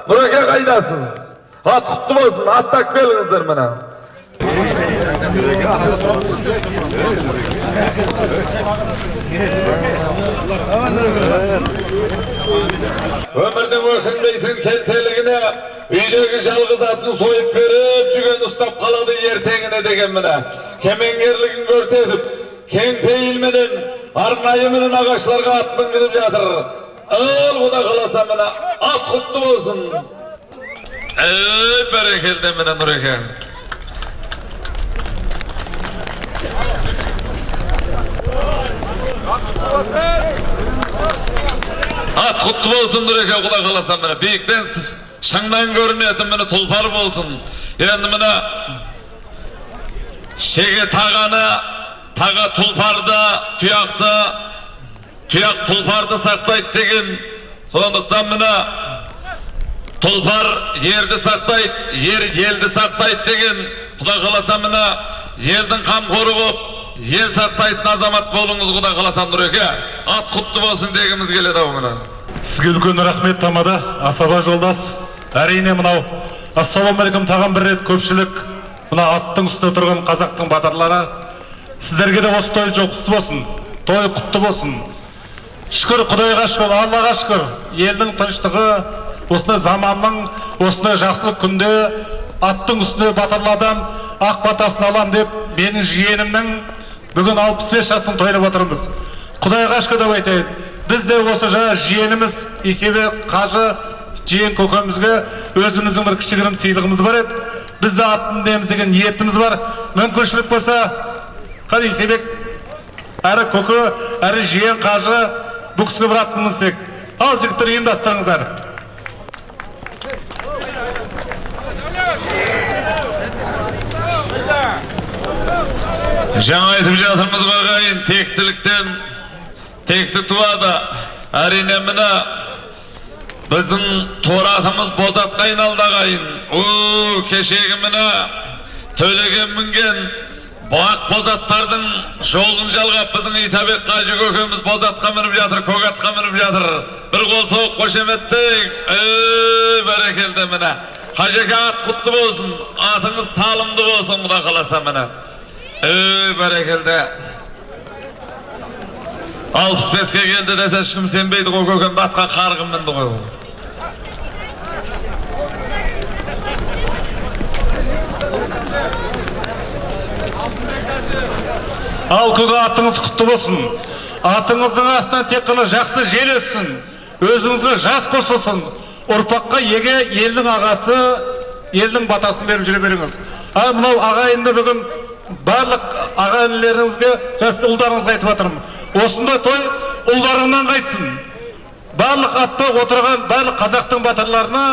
C: Нұреке қайдасыз? Ат құтты болсын, аттап келіңіздер міне. Өмірдің өкінбейсің келтелігіне, үйдегі жалғыз атын сойып беріп, жүген ұстап қалады ертеңіне деген міне. Кемеңгерлігін көрсетіп, кең пейілменен, арнайы міне нағашыларға ат мінгізіп жатыр. Ал құда қаласа міне ат құтты болсын. Ей, бәрекелді міне Нұреке. Ат құтты болсын Нұреке, құда қаласа міне биіктен шыңнан көрінетін міне тұлпар болсын. Енді міне шеге тағаны, таға тұлпарды, тұяқты, тұяқ тұлпарды сақтайды деген. Сондықтан міне тұлпар ерді сақтайды, ер елді сақтайды деген. Құда қаласа міне елдің қамқоры болып, ел сақтайтын азамат болыңыз құда қаласа Нұреке. Ат құтты болсын дегіміз келеді ау міне.
F: Сізге үлкен рахмет тамада, асаба жолдас. Әрине мынау ассалаумағалейкум тағам бір рет көпшілік мына аттың үстінде тұрған қазақтың батырлары. Сіздерге де осы той жұғысты болсын, той құтты болсын. Шүкір Құдайға, шүкір Аллаға, шүкір. Елдің тыныштығы, осындай заманның, осындай жақсылық күнде аттың үстіне батырлардан ақ батасын алам деп менің жиенімнің бүгін 65 жасын тойлап отырмыз. Құдайға шүкір деп айтайын. Біз де осы жаңа жиеніміз Исабек қажы жиен көкемізге өзіміздің бір кішігірім сыйлығымыз бар еді. Біз де ат мінеміз деген ниетіміз бар. Мүмкіншілік болса, қане Исабек, әрі көке, әрі жиен қажы бұл кісіге бір ат мінсек. Ал жігіттер, ұйымдастырыңыздар.
O: Жаңа айтып жатырмыз ғой ағайын, тектіліктен текті туады. Әрине міне біздің торы атымыз бозатқа айналды ағайын. О, кешегі міне Төлеген мінген ақ бозаттардың жолын жалғап біздің Исабек қажы көкеміз бозатқа мініп жатыр, көк атқа мініп жатыр. Бір қол соғып қошеметтейік. Ей, бәрекелді міне. Қажеке, ат құтты болсын, атыңыз салымды болсын, Құда қаласа міне. Ей, бәрекелді. 65-ке келді десе ешкім сенбейді ғой, көкем атқа қарғын мінді ғой.
F: Ал көке, атыңыз құтты болсын. Атыңыздың астынан тек қана жақсы жел өссін, өзіңізге жас қосылсын. Ұрпаққа еге елдің ағасы, елдің батасын беріп жүре беріңіз. Ал мынау ағайынды бүгін барлық ағайындыларыңызға, жас ұлдарыңызға айтып жатырмын. Осындай той ұлдарыңнан қайтсын. Барлық атта отырған барлық қазақтың батырларына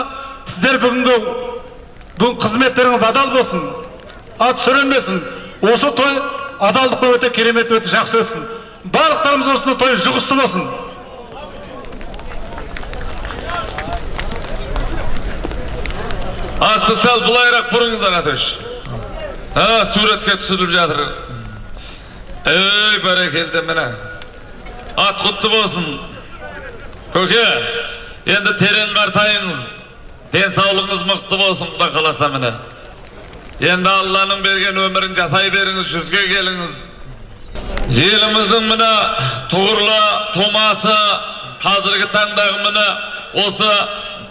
F: сіздер бүгінгі бүгін қызметтеріңіз адал болсын, ат сүрінбесін. Осы той адалдықпен өте керемет, өте жақсы өтсін. Барлықтарымыз осындай той жұғысты болсын.
O: Атты сәл былайырақ бұрыңыздар, Атөш. Суретке түсіріліп жатыр. Ей, бәрекелді міне. Ат құтты болсын. Көке, енді терең қартайыңыз. Денсаулығыңыз мықты болсын, Құда қаласа міне. Енді Алланың берген өмірін жасай беріңіз, жүзге келіңіз. Еліміздің міне тұғырлы тумасы, қазіргі таңдағы міне осы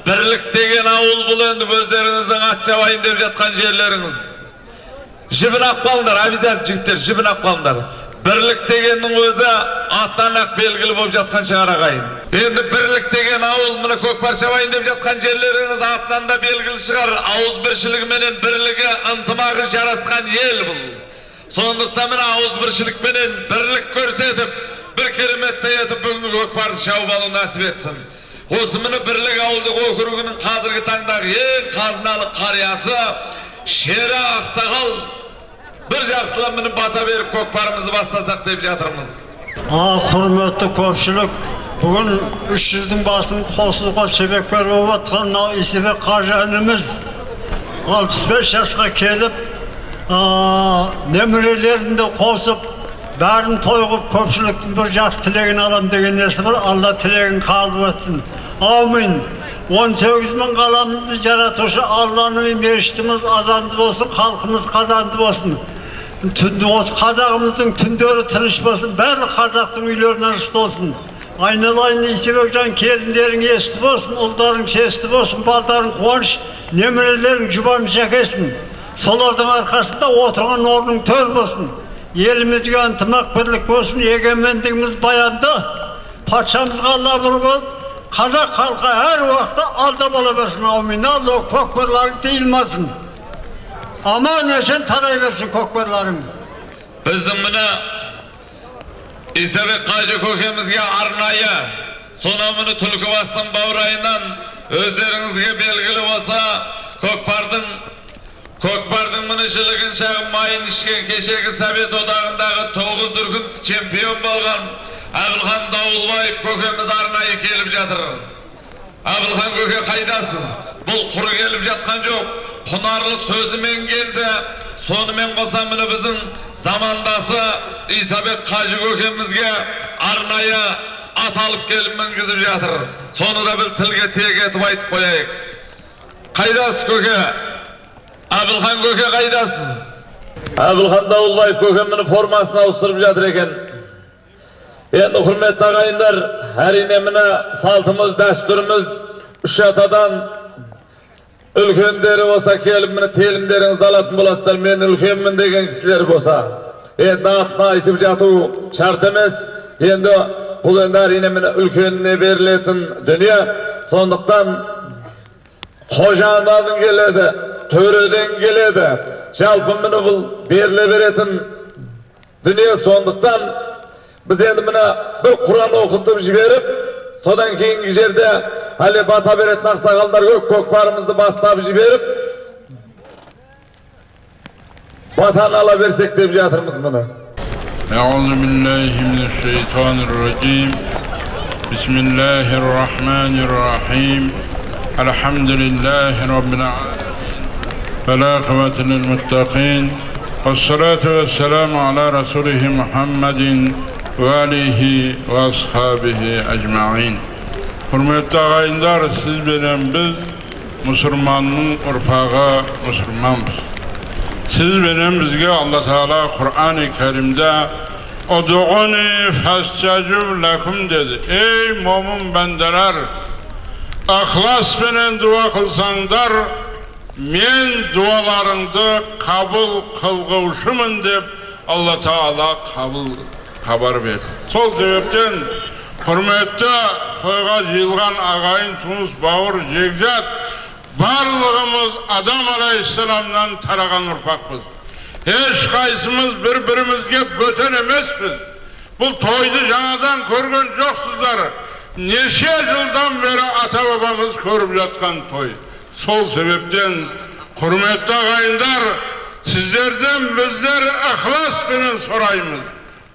O: Бірлік деген ауыл, бұл енді өздеріңіздің ат жабайын деп жатқан жерлеріңіз. Жібін ақ қалыңдар, обязательно жігіттер, жібін ақ қалыңдар. Бірлік дегеннің өзі аттан-ақ белгілі болып жатқан шығар ағайын. Енді Бірлік деген ауыл, міне көкпар шабайын деп жатқан жерлеріңіз аттан да белгілі шығар. Ауызбіршілігіменен бірлігі, ынтымағы жарасқан ел бұл. Сондықтан міне ауызбіршілікпенен бірлік көрсетіп, бір кереметті етіп бүгінгі көкпарды шауып алу нәсіп етсін. Осы міне Бірлік ауылдық округінің қазіргі таңдағы ең қазыналы қариясы Шері ақсақал бір жақсылап мініп бата беріп көкпарымызды бастасақ деп жатырмыз.
P: Құрметті көпшілік, бүгін 300-дің басын қосуға себепкер болып жатқан мынау Исабек қажы ініміз 65 жасқа келіп, немерелерін де қосып, бәрін той қылып көпшіліктің бір жақсы тілегін алам деген несі бар, Алла тілегін қабыл етсін. Аумин. 18 мың ғаламды жаратушы Алланың мешітіміз азанды болсын, халқымыз қазанды болсын. Осы қазағымыздың түндері тыныш болсын, барлық қазақтың үйлеріне ырыс болсын. Айналайын Исабекжан, келіндерің есті болсын, ұлдарың сесті болсын, балдарың қуаныш, немерелерің жұбаныш әкесін. Солардың арқасында отырған орның төр болсын. Елімізге ынтымақ бірлік болсын, егемендігіміз баянды, патшамызға Алла бір болып, қазақ халқы әр уақытта алда бола берсін. Аумин. Алла көкпарларың тыйылмасын. Аман есен тарай берсін көкпарларың.
O: Біздің міне Исабек қажы көкемізге арнайы сонау міне Түлкібастың баурайынан өздеріңізге белгілі болса, көкпардың міне жілігін шағып майын ішкен кешегі Совет одағындағы 9 дүркін чемпион болған Әбілхан Дауылбаев көкеміз арнайы келіп жатыр. Әбілхан көке, қайдасыз? Бұл құр келіп жатқан жоқ, құнарлы сөзімен келді. Сонымен қоса міне біздің замандасы Исабек қажы көкемізге арнайы ат алып келіп мінгізіп жатыр. Соны да біз тілге тиек етіп айтып қояйық. Қайдасыз көке? Әбілхан көке, қайдасыз? Әбілхан Дауылбаев көкемнің формасын ауыстырып жатыр екен. Енді, құрметті ағайындар, әрине, міне, салтымыз, дәстүріміз, үш атадан үлкендері болса, келіп, міне, телімдеріңізді алатын боласыздар. Мен үлкенмін деген кісілер болса, енді атын айтып жату шарт емес. Енді бұл енді, әрине, міне, үлкеніне берілетін дүние. Сондықтан қожа анадан келеді, төреден келеді, жалпы, міне, бұл беріле беретін дүние. Сондықтан біз енді, міне, бір құран оқытып жіберіп, содан кейінгі жерде әлі бата беретін ақсақалдар көп, көкпарымызды бастап жіберіп, батаны ала берсек деп жатырмыз, міне.
Q: أعوذ بالله من الشيطان الرجيم. بسم الله الرحمن الرحيم. الحمد لله رب العالمين، والعاقبة للمتقين، والصلاة والسلام على رسوله محمد وآله وأصحابه أجمعين. Құрметті ағайындар, сіз бенен біз мұсылманның ұрпағы, мұсылманбыз. Сіз бенен бізге Алла Тағала Құран-ы Кәрімде «Удуни фастажиб лакум» деді. Ей, момын бенделер, ықыласпенен дуа қылсаңдар, мен дуаларыңды қабыл қылғушымын деп Алла Тағала қабыл хабар берді. Сол себептен, құрметті тойға жиылған ағайын, туыс, бауыр, жекжат, барлығымыз Адам алейхиссаламнан тараған ұрпақпыз. Ешқайсымыз бір бірімізге бөтен емеспіз. Бұл тойды жаңадан көрген жоқсыздар, неше жылдан бері ата бабамыз көріп жатқан той. Сол себептен, құрметті ағайындар, сіздерден біздер ықыласпенен сұраймыз: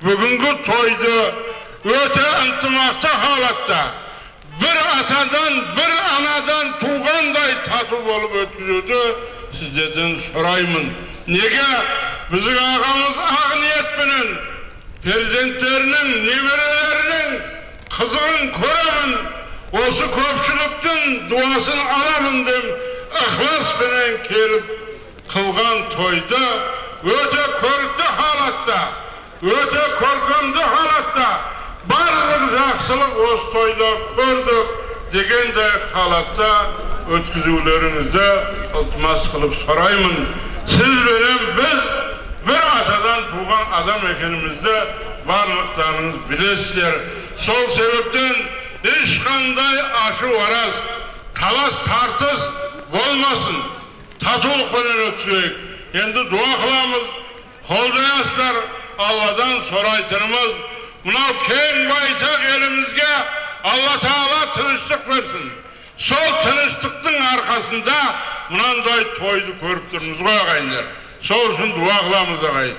Q: бүгінгі тойды өте ынтымақты халатта, бір атадан, бір анадан туғандай тату болып өткізуді сіздерден сұраймын. Неге? Біздің ағамыз ақ ниетпенен перзенттерінің, немерелерінің қызығын көремін, осы көпшіліктің дуасын аламын деп ықыласпенен келіп қылған тойды өте көрікті халатта, өте көркемді халатта, барлық жақсылық осы тойда көрдік дегендей халатта өткізулеріңізді ылтымас қылып сұраймын. Сіз бенен біз бір атадан туған адам екенімізді барлықтарыңыз білесіздер. Сол себептен ешқандай ашу араз, талас тартыс болмасын, татулықпенен өткізейік. Енді дуа қыламыз, қолдаясыздар. Алладан сұрайтынымыз, мынау кең байтақ елімізге Алла Тағала тыныштық берсін. Сол тыныштықтың арқасында мынандай тойды көріп тұрмыз ғой, ағайындар. Сол үшін дуа қыламыз, ағайын.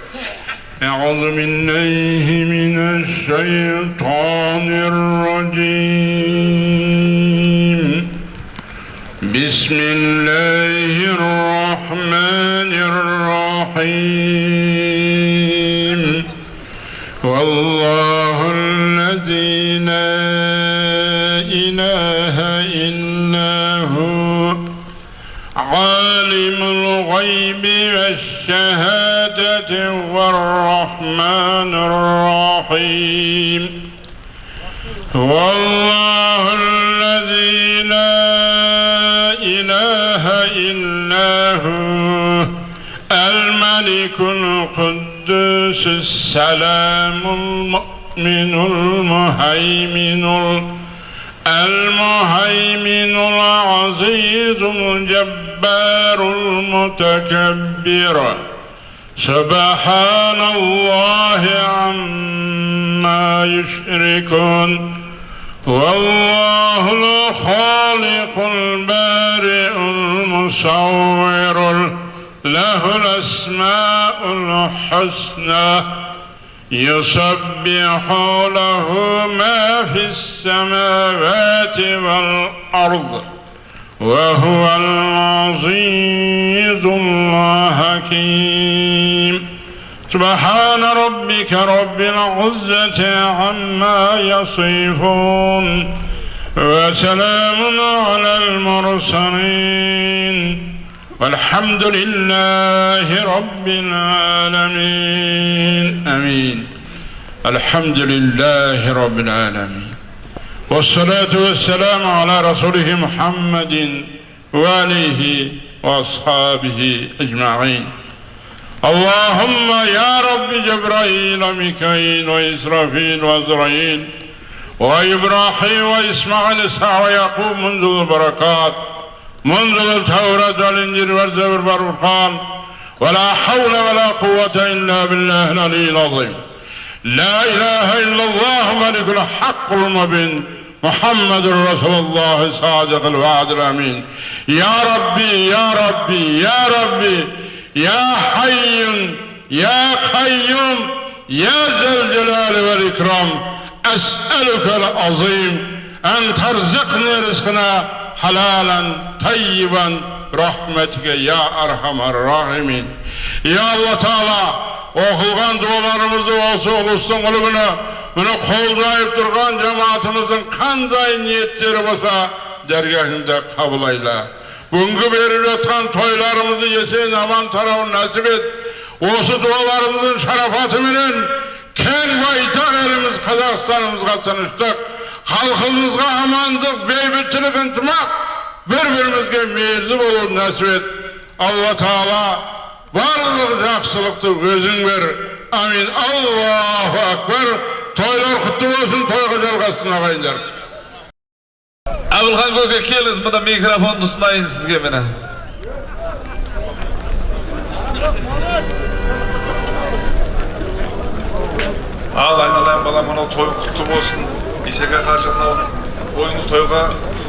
Q: أعوذ بالله من الشيطان الرجيم. بسم الله الرحمن الرحيم. والله الذي لا إله إلا هو، عالم الغيب والشهادة، والرحمن الرحيم. والله الذي لا إله إلا هو، الملك القدوس السلام المؤمن المهيمن العزيز الجبار المتكبر. سبحان الله عما يشركون. والله الخالق البارئ المصور، له الأسماء الحسنى، يسبح له ما في السماوات والأرض، وهو العزيز الحكيم. سبحان ربك رب العزة عما يصفون، وسلام على المرسلين، والحمد لله رب العالمين. آمين. الحمد لله رب العالمين، والصلاة والسلام على رسوله محمد وآله وأصحابه أجمعين. اللهم يا رب جبرائيل وميكائيل وإسرافيل وعزرائيل وإبراهيم وإسماعيل إسحاق ويعقوب منذ البركات منذ التوراة والإنجيل والزبور والفرقان، ولا حول ولا قوة إلا بالله العلي العظيم. لا إله إلا الله ملك الحق المبين محمد رسول الله صادق الوعد الأمين. يا ربي يا ربي يا ربي يا حي يا قيوم يا ذا الجلال والإكرام، أسألك العظيم أن ترزقني رزقنا حلالا طيبا رحمتك يا أرحم الراحمين. يا الله تعالى оқылған дұғаларымызды осы ұлыстың ұлы күні міне қол жайып тұрған жамаатымыздың қандай ниеттері болса дәргәһіңде қабыл айла. Бүгінгі беріп жатқан тойларымызды есен аман тарауын нәсіп ет. Осы дұғаларымыздың шарафатыменен кең байтақ еліміз Қазақстанымызға тыныштық, халқымызға амандық, бейбітшілік, ынтымақ, бір-бірімізге мейірлі болуын нәсіп ет. Алла Тағала барлық жақсылықты өзің бер. Амин. Аллаху акбар. Тойлар құтты болсын, тойға жалғасын ағайындар.
O: Әбілхан көке, келіңіз, мына микрофонды ұсынайын сізге міне.
R: Ал айналайын балам, мынау той құтты болсын. Исеке қажы, мынау тойыңыз тойға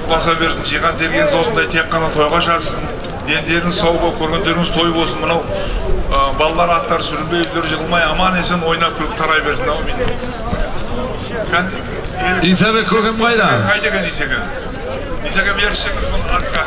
R: ұласа берсін, жиған тергеніңіз осындай тек қана тойға шашсын. Дендеріңіз сау болып, көргендеріңіз той болсын. Мынау балалар аттары сүрінбей, үйлері жығылмай, аман есен ойнап күліп тарай берсін. Әумин.
O: Исабек көкем қайда?
R: Қайда екен Исеке? Исеке бершіңіз бұны атқа.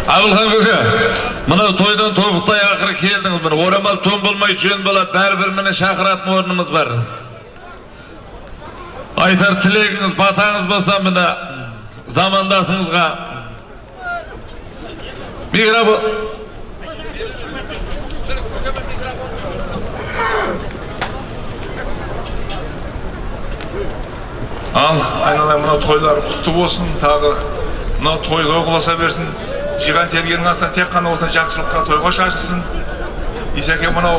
O: Әбілхан көке, мынау тойдан тобықтай ақыры келдіңіз. Міне орамал тон болмай жөн болады, бәрібір міне шақыратын орнымыз бар. Айтар тілегіңіз, батаңыз болса міне замандасыңызға. Микрофон.
R: Ал айналайын, мынау тойлар құтты болсын, тағы мынау тойға ұласа берсін. Жиған тергеннің астынан тек қана осындай жақсылыққа тойға шашылсын. Исеке, мынау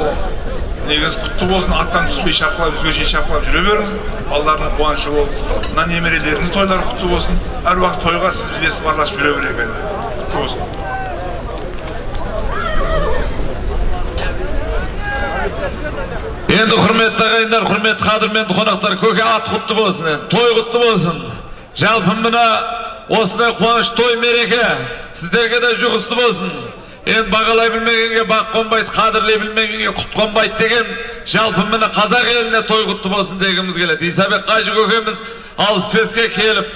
R: негізі құтты болсын, аттан түспей шапқылап, үзге шейін шапқылап жүре беріңіз. Балаларының қуанышы болып, мына немерелеріңіз тойлары құтты болсын. Әр уақыт тойға сіз бізде сыбарласып жүре берейік енді. Құтты болсын.
O: Енді құрметті ағайындар, құрметті қадірменді қонақтар, көке ат құтты болсын, енді той құтты болсын. Жалпы мына осындай қуаныш той мереке сіздерге де жұғысты болсын. Енді бағалай білмегенге бақ қонбайды, қадірлей білмегенге құт қонбайды деген, жалпы міне қазақ еліне той құтты болсын дегіміз келеді. Исабек қажы көкеміз 65-ке келіп,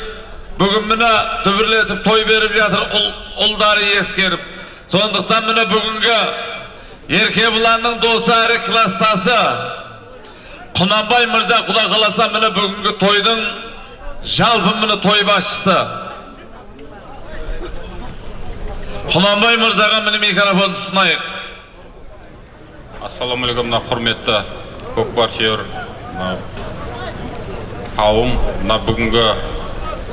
O: бүгін міне дүбірлетіп той беріп жатыр, ұлдары ескеріп. Сондықтан міне бүгінгі Еркебұланның досы әрі кластасы Құнанбай мырза, құда қаласа міне бүгінгі тойдың жалпы міне той басшысы Құнанбай мырзаға міне микрофон ұсынайық.
S: Ассалаумағалейкум, мына құрметті көкпар сүйер қауым, мына бүгінгі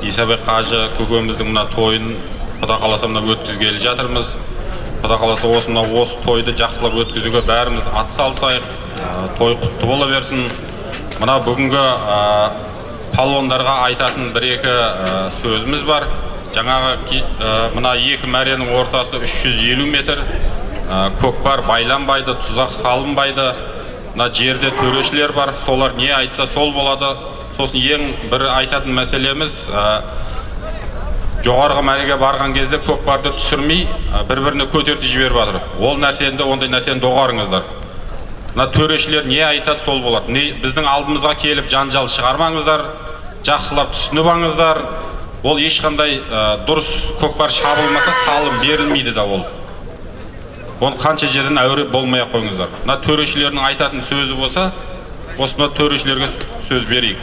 S: Исабек қажы көкеміздің мына тойын құда қаласа мына өткізгелі жатырмыз. Құда қаласа осы мына осы тойды жақсылап өткізуге бәріміз ат салсайық, той құтты бола берсін. Мына бүгінгі палуандарға айтатын бір-екі сөзіміз бар. Жаңағы мына екі мәренің ортасы 350 метр, көкпар байланбайды, тұзақ салынбайды. Мына жерде төрешілер бар, солар не айтса сол болады. Сосын ең бір айтатын мәселеміз, жоғарғы мәреге барған кезде көкпарды түсірмей, бір-біріне көтертіп жіберіп жатыр. Ол нәрсені, ондай нәрсені доғарыңыздар. Мына төрешілер не айтады, сол болады. Не, біздің алдымызға келіп жанжал шығармаңыздар, жақсылап түсініп алыңыздар. Ол ешқандай дұрыс көкпар шабылмаса салым берілмейді да ол. Оны қанша жерден әуре болмай ақ қойыңыздар. Мына төрешілердің айтатын сөзі болса, осыны төрешілерге сөз берейік.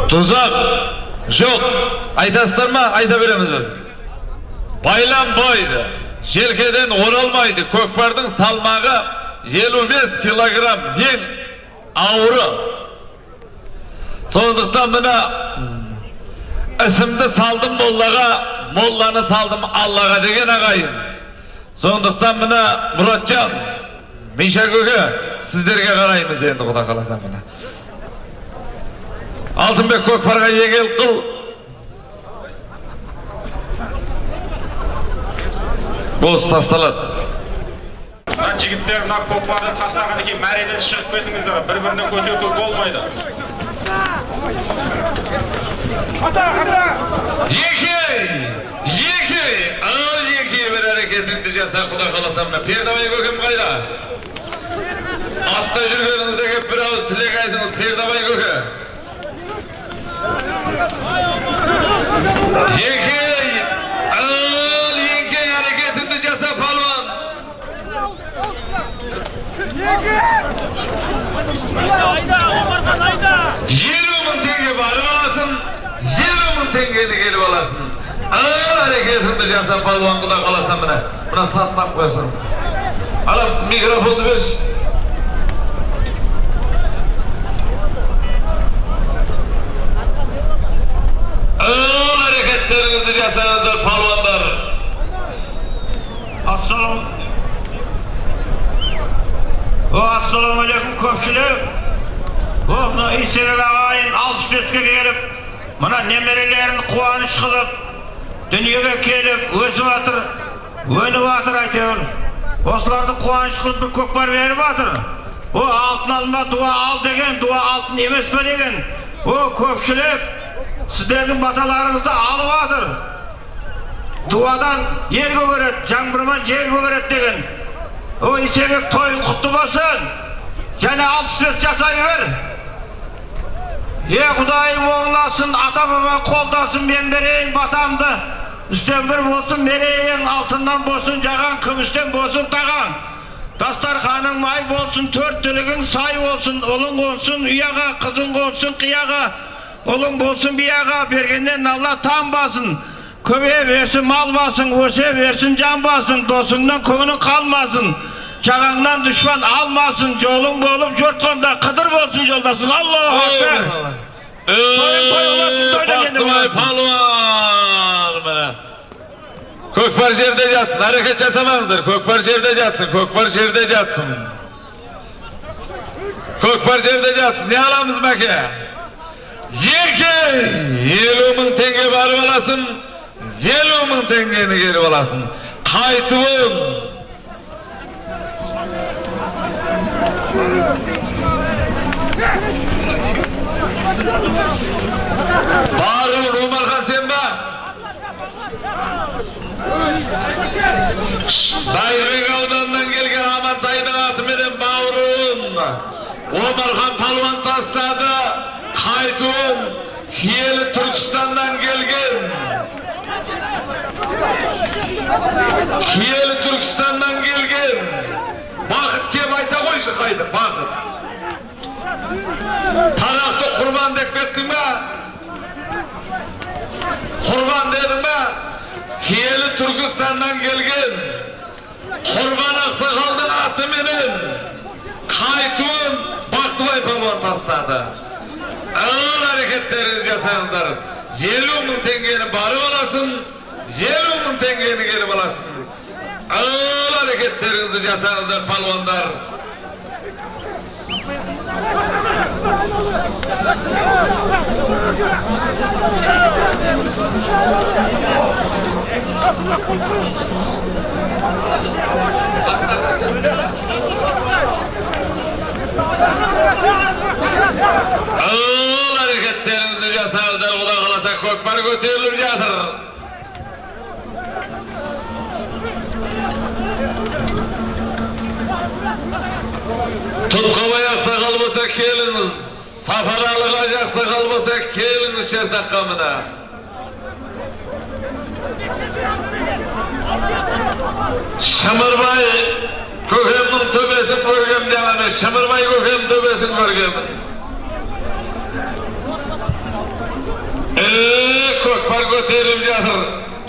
O: Тұзақ жоқ, айтасыздар ма, айта береміз бе? Байланбайды, желкеден оралмайды. Көкпардың салмағы 55 килограмм, ең ауыры. Сондықтан мына ісімді салдым моллаға, молланы салдым Аллаға деген ағайын. Сондықтан мына Мұратжан, Миша көке, сіздерге қараймыз енді, Құда қаласа мына. Алтынбек көкпарға егел қыл. Бос тасталады.
S: Мына жігіттер мына көкпарды тастағаннан кейін мәреден шығып кетіңіздер, бір-біріне көтерту болмайды.
O: Екі, ал екі бір әрекетіңді жаса, Құда қаласа мына. Пердебай көкем қайда? Атта жүргеніңізде кеп бір ауыз тілек айтыңыз, Пердебай көке. Екі, ал екі әрекетіңді жаса, палуан. 50 мың теңге барып аласың, 50 мың теңгені келіп аласың. Ал әрекетіңді жаса, палуан, Құда қаласа міне. Мына сатмақ қойсын. Ала микрофонды берші. Ал әрекеттеріңізді жасаңыздар, палуандар.
T: Ассалаумағалейкум көпшілік. Мына Исабек ағайын 65-ке келіп, мына немерелерін қуаныш қылып, дүниеге келіп, өсіп жатыр, өніп жатыр әйтеуір. Осыларды қуаныш қылып бір көкпар беріп жатыр. О, алтын алма, дуа ал деген, дуа алтын емес пе деген. О, көпшілік, сіздердің баталарыңызды алып жатыр. Дуадан ел көгереді, жаңбырман жер көгереді деген. О, Исабек тойың құтты болсын. Және 65 жасай бер. Е, Құдайым оңласын, ата-баба қолдасын, мен берейін батамды. Үстен бір болсын, мерейің алтыннан болсын, жаған күмістен болсын таған. Дастарханың май болсын, төрт түлігің сай болсын, ұлың қонсын ұяға, қызың қонсын қияға, ұлың болсын бияға, бергеннен Алла танбасын. Көбейе берсін мал басың, өсе берсін жан басың, досыңнан көңілің қалмасын, жағаңнан дұшпан алмасын, жолың болып жортқанда қыдыр болсын жолдасың. Аллаху акбар.
O: Бақтыбай палуан міне. Көкпар жерде жатсын, әрекет жасамаңыздар. Көкпар жерде жатсын, көкпар жерде жатсын. Көкпар жерде жатсын. Не аламыз мәке? 2 50 мың теңге барып аласың, 50 мың теңгені келіп аласың. Қайтуың. Баруын Омархан сен ба? Байбек ауданынан келген Амантайдың атыменен бауырын Омархан палуан тастады. Қайтуын киелі Түркістаннан келген. Киелі Түркістаннан келген. Бақыт кеп айта қойшы қайтып, Бақыт. Тарақты құрбан деп кеттің бе? Құрбан дедің бе? Киелі Түркістаннан келген Құрбан ақсақалдың атыменен қайтуын Бақтыбай палуан тастады. Ağır әрекеттерін жасаңыздар. 50 мың теңгені барып аласың, 50 мың теңгені келіп аласың. Ağır әрекеттеріңізді жасаңыздар палуандар. Ол әрекеттеріңізді жасаңыздар, Құдай қаласа көкпар көтеріліп жатыр. Тұтқабай ақсақал болса келіңіз, Сапаралы ақсақал болса келіңіз шертаққа мына. Шымырбай көкемнің төбесін көргем жаңа мен, Шымырбай көкем төбесін көргемін. Көкпар көтеріліп жатыр.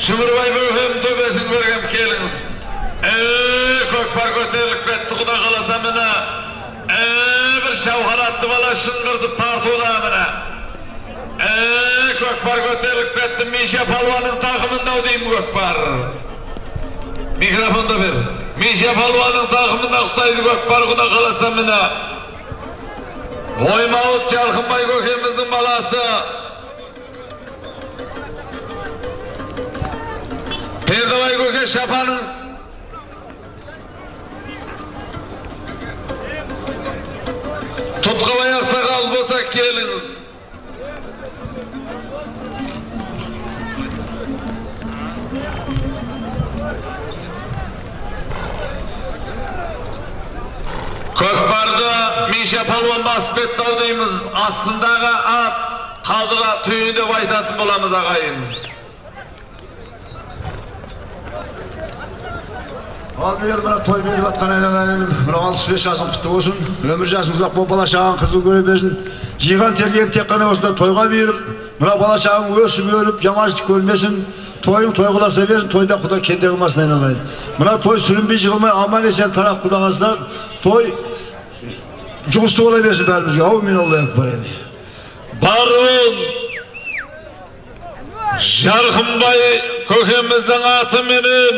O: Шымырбай көкем төбесін көргем, келіңіз. Көкпар көтеріліп кетті, Құдай қаласа міне. Бір Шауқар атты бала шыңғыртып тартуда міне. Көкпар көтеріліп кетті, Миша палуанның тақымында деймін көкпар. Микрофонды бер. Миша палуанның тақымында ұқсайды көкпар, Құдай қаласа міне. Оймауыт Жарқынбай көкеміздің баласы. Пердебай көке шапаныңыз. Тұтқабай ақсақал болса келіңіз. Көкпарды Миша палуан басып кетті ау дейміз. Астындағы ат қазыға түйін деп айтатын боламыз ағайын.
U: Алдымен мына той беріп жатқан айналайын, мына 65 жасың құтты болсын, өмір жасың ұзақ болып, бала шағаң қызыл көре берсін. Жиған терген тек қана осында тойға беріп, мына бала шағаң өсіп өніп, жаманшылық көрмесін, тойың той қыласа берсін, тойда құда кенде қылмасын айналайын. Мына той сүрінбей жығылмай аман есен тарап құда қалса, той жұғысты бола берсін бәрімізге. Аумин, Аллаху акбар.
O: Баруын Жарқынбай көкеміздің атыменен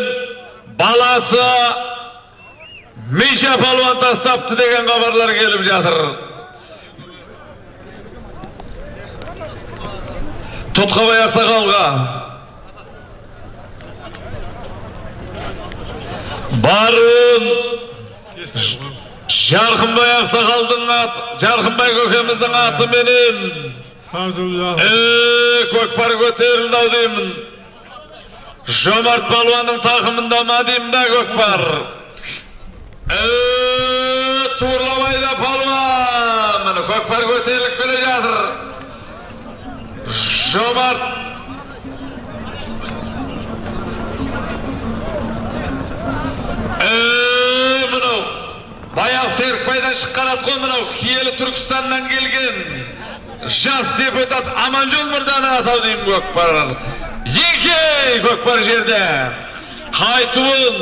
O: баласы Миша палуан тастапты деген хабарлар келіп жатыр. Тұтқабай ақсақалға баруын Жарқынбай ақсақалдың аты, Жарқынбай көкеміздің атыменен көкпар көтерілді ау деймін. Жомарт палуанның тақымында ма деймін да көкпар. Турлабайда палуан, міне көкпар көтеріліп келе жатыр. Жомарт мынау баяғы Серікбайдан шыққан ат қой мынау, киелі Түркістаннан келген жас депутат Аманжол мырзаның аты ау деймін көкпар. Екей көкпар жерде қайтуын,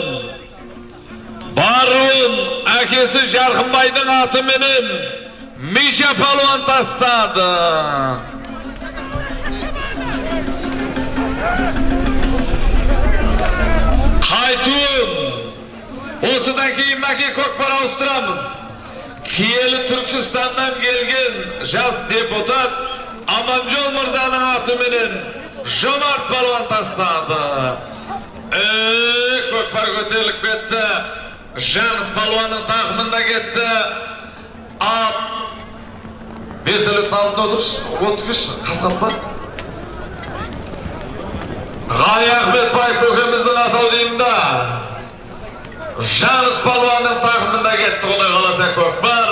O: баруын әкесі Жарқынбайдың атыменен Миша палуан тастады. Қайтуын осыдан кейін мәке көкпар ауыстырамыз. Киелі Түркістаннан келген жас депутат Аманжол мырзаның атыменен Жомарт палуан тастады. Көкпар көтеріліп кетті. Жаныс палуанның тақымында кетті. Ат вертолеттің алдында отыршы, отырғыш, қасқатпа. Ғали Ахметбаев көкеміздің атау деймін да. Жаныс палуанның тақымында кетті, Құдай қаласа көкпар.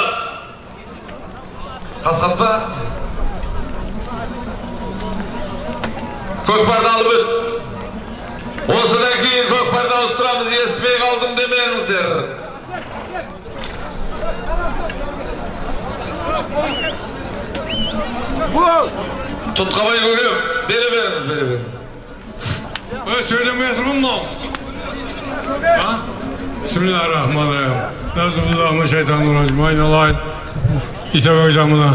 O: Қасқатпа. Көкпарды алып өт. Осыдан кейін көкпарды ауыстырамыз, естімей қалдым демеңіздер. Тұтқабай көкем, бере беріңіз, бере беріңіз.
V: Сөйлемей жатырмын мынау. Бисмиллахиррахманиррахим. Нәзібіллахи айналайын. Исабек жамына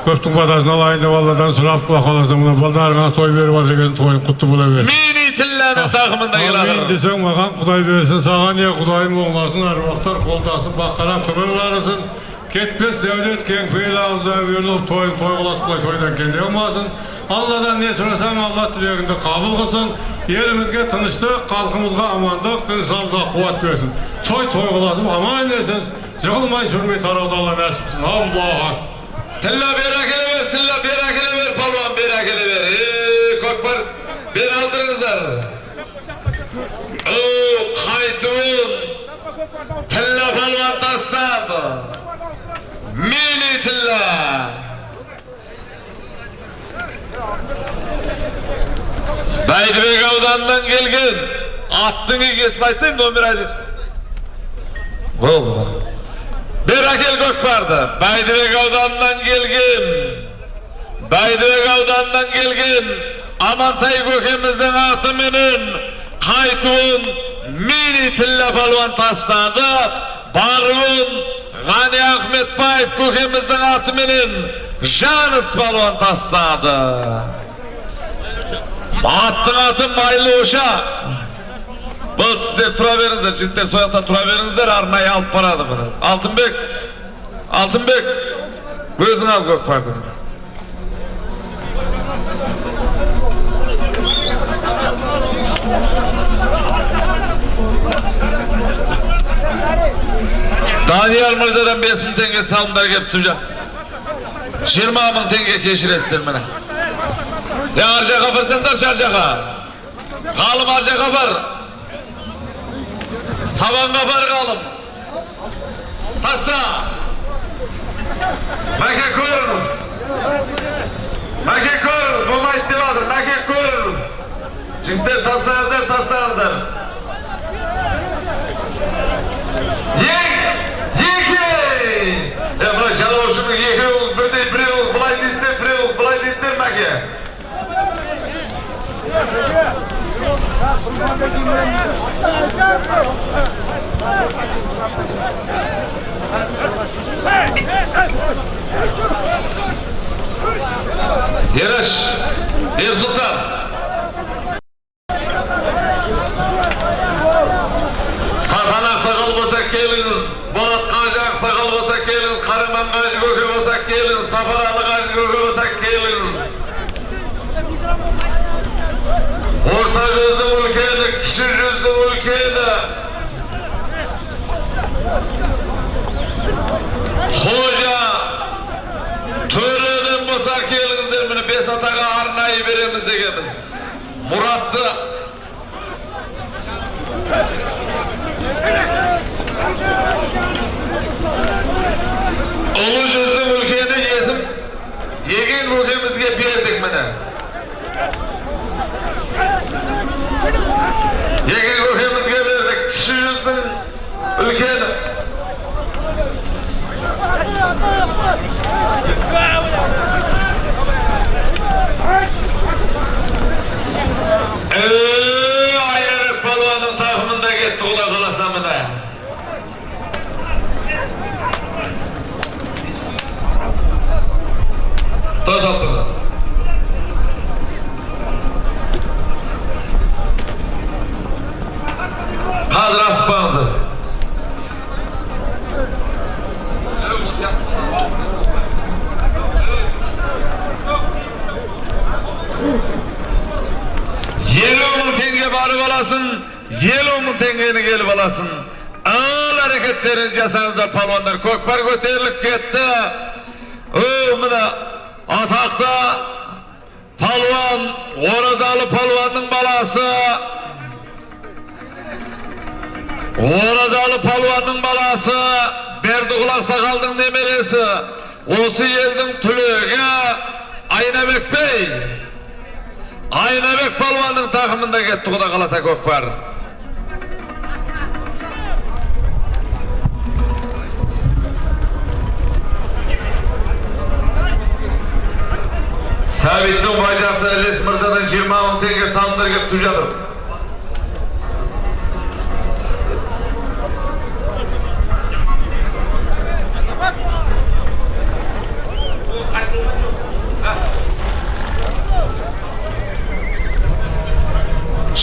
V: көптің батасын алайын деп Алладан сұрап, Құдай қаласа мына балдарыңа той беріп жатыр екен, тойың құтты бола берсін.
O: Мені тілләнің тақымында келатыр.
V: Амин десең маған Құдай берсін, саған не Құдайым оңласын, әруақтар қолдасын, баққарап қыдырларысын. Кетпес дәулет, кең пейіл ауызда беріліп, тойын той қыласып тойдан кенде қылмасын. Алладан не сұрасаң, Алла тілегіңді қабыл қылсын. Елімізге тыныштық, халқымызға амандық, денсаулығымызға қуат берсін. Той той қыласып, аман есен, жығылмай сүрмей тарауды Алла нәсіп етсін. Аллаху акбар.
O: Тілла бері әкеле бер, тілла бері әкеле бер, палуан бері әкеле бер. Көкпар, бері алдырыңыздар. Қайтуын тілла палуан тастады. Мини тілла. Бәйдібек ауданынан келген аттың егесін айтайын, номер 1. Болды. Бер әкел көкпарды. Бәйдібек ауданынан келген, Бәйдібек ауданынан келген Амантай көкеміздің атыменен қайтуын мини тілла палуан тастады. Баруын Ғани Ахметбаев көкеміздің атыменен Жаныс палуан тастады. Аттың аты Майлы Оша. Бұл сіздер тұра беріңіздер, жігіттер сол жақта тұра беріңіздер, арнайы алып барады бұны. Алтынбек, Алтынбек, өзің ал көкпарды. Данияр мырзадан 5000 теңге салымдар келіп түсіп жатыр. 20 000 теңге кешіресіздер міне. Ар жаққа барсаңдаршы, ар жаққа. Ғалым ар жаққа бар. Сабанға бар ғалым. Таста. Мәке көріңіз. Мәке көріңіз, болмайды деп жатыр. Мәке көріңіз. Жігіттер тастаңыздар, тастаңыздар. Екі! Мына жалаушының екеуіңіз бірдей, біреуіңіз былай дейсіздер, біреуіңіз былай дейсіздер, Мәке. Ераш, Ерсұлтан. Сахан ақсақал болса келіңіз, Болат қажы ақсақал болса келіңіз, Қараман қажы көке болса келіңіз, Сапаралы қажы көке болса келіңіз. Орта жүздің үлкені, кіші жүздің үлкені. Қожа төренің болса келіңіздер, міне 5 атаға арнайы береміз дегенбіз. Мұратты Ұлы жүздің үлкені Есім Еген көкемізге бердік міне. Еген көкемізге бердік, кіші жүздің үлкені. Айырық палуанның тақымында кетті, Құда қаласа міне. Тас алтыны. Қазір асықпаңыздар. Елу мың теңге барып аласың, 50 000 теңгені келіп аласың. Ал әрекеттерін жасаңыздар палуандар. Көкпар көтеріліп кетті. Міне атақты палуан, Оразалы палуанның баласы. Оразалы палуанның баласы, Бердіқұл ақсақалдың немересі, осы елдің түлегі Айнабек бей. Айнабек палуанның тақымында кетті, Құда қаласа көкпар. Сәбиттің бажасы Ілес мырзадан 20 000 теңге салымдар келіп түсіп жатыр.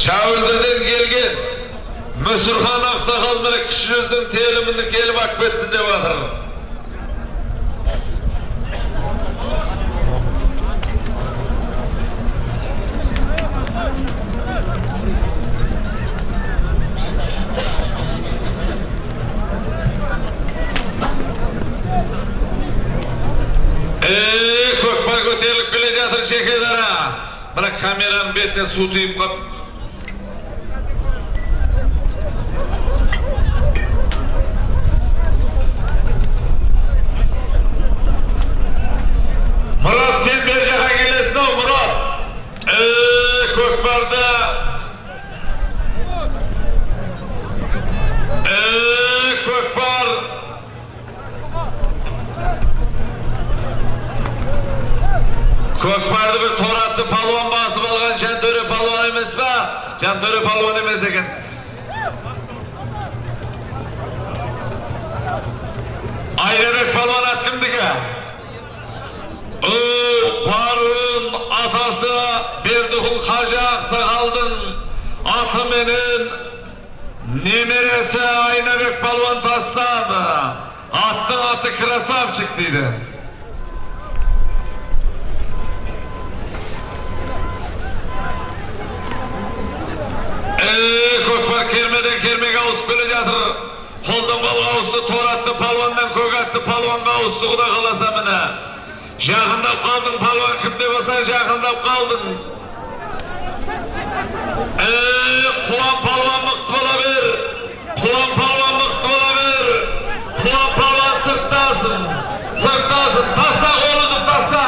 O: Шәуілдірден келген Мүсірхан ақсақал міне кіші жүздің телімini келіп ақ кетсін деп жатыр. жатыр жеке дара. Мына камераның бетіне су тиіп қап. Мұрат, сен бер жаққа келесің ау, Мұрат. Көкпарды. Көкпар. Көкпарды бір торатты палуан басып алған Жантөре палуан емес па? Жантөре палуан емес екен. Айнабек палуан ат кімдікі? Паруын атасы Бердіқұл қажы ақсақалдың атыменен немересі Айнабек палуан тастады. Аттың аты красавчик дейді. Көкпар кермеден кермеге ауысып келе жатыр. Қолдан қолға ауысты, тор атты палуаннан көк атты палуанға ауысты, құда қаласа міне. Жақындап қалдың палуан, кімде болсаң жақындап қалдың. Құлан палуан мықты бола бер. Құлан палуан мықты бола бер. Құлан палуан сырттасын. Сырттасын. Таста қолыңды таста.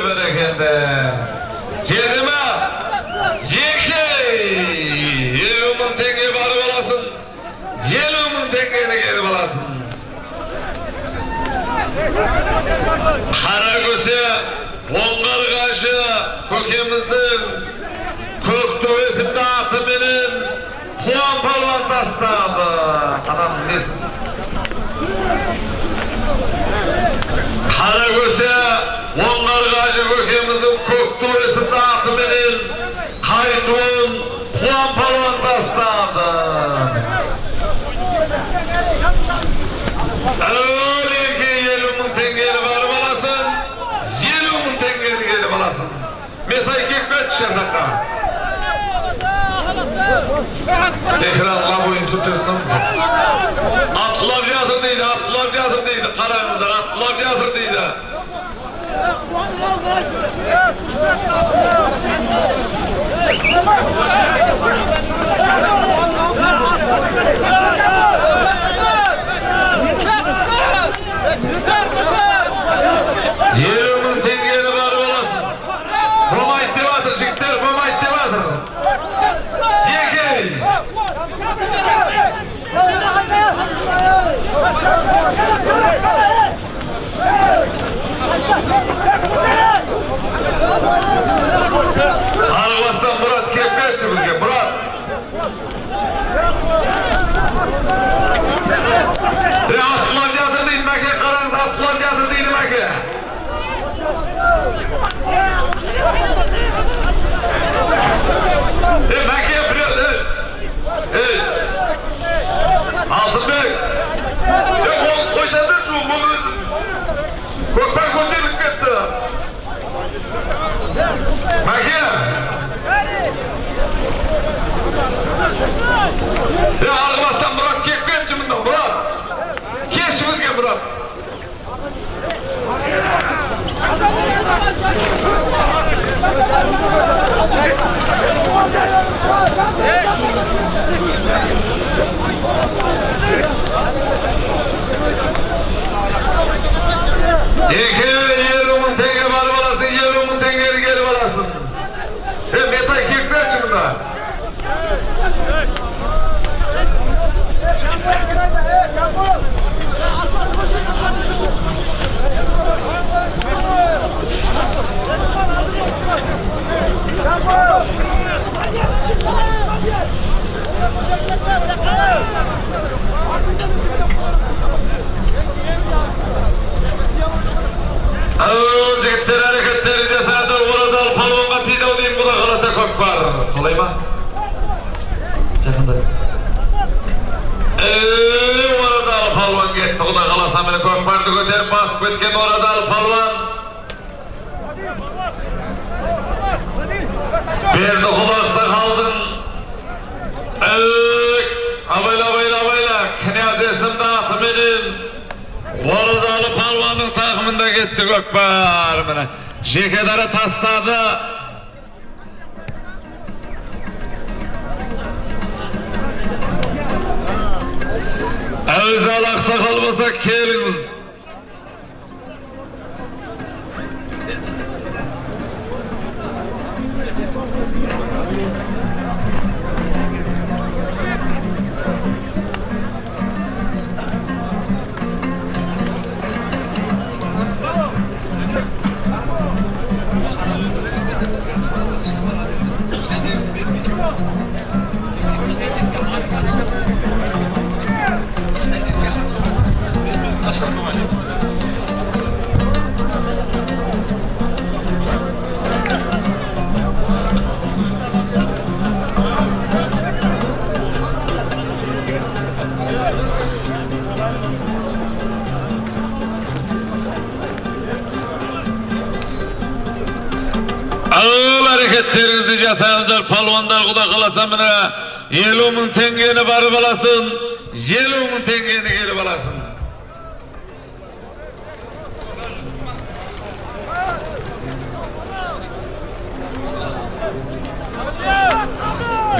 O: Бәрекелді. Жерді ме? 2 50 мың теңге барып аласың. 50 мың теңгені келіп аласың. Қара көсе Оңғар қажы көкеміздің көк төбесінде атыменен Қуан палуан тастады. Адам несін? Қара көсе Оңғар қажы көкеміздің көк төбесінде атыменен қайтуын Қуан палуан тастады. Әуелі 50 мың теңгені барып аласың, 50 мың теңгені келіп аласың. Месай келіп кетші шарнаққа. Экран лабойын сүртесін. Ат құлап жатыр дейді, ат құлап жатыр дейді. Қараңыздар, ат құлап жатыр дейді. 50 мың теңгені барып аласың. Болмайды деп жатыр, жігіттер, болмайды деп жатыр. 2. Арғы бастан Мұрат келіп кетші бізге, Мұрат. Ат құлап жатыр дейді мәке, қараңыз, ат құлап жатыр дейді мәке. Мәке, біреу, Алтынбек, оны қойсаңдаршы, оны өзі көкпар көтеріліп кетті. Мәке, арғы бастан Мұрат келіп кетші мында, Мұрат. Келші бізге, Мұрат. Екеуі 50 мың теңге барып аласың, 50 мың теңгені келіп аласың. Метай келіп кетші мында. Жігіттер әрекеттерін жасады, Оразалы палуанға тиді ау деймін, құда қаласа көкпар. Солай ма? Жақында. Оразалы палуан кетті, құда қаласа міне көкпарды көтеріп басып кеткен Оразалы палуан. Бердіқұл ақсақалдың абайла, абайла, абайла, князь есімді атыменен Оразалы палуанның тақымында да кетті көкпар, міне. Жеке дара тастады. Әуезалы ақсақал болса келіңіз. Ağır hareketlerinizi жасаңыздар, палуандар, құда қаласа міне 50 мың теңгені барып аласың, 50 мың теңгені келіп аласың.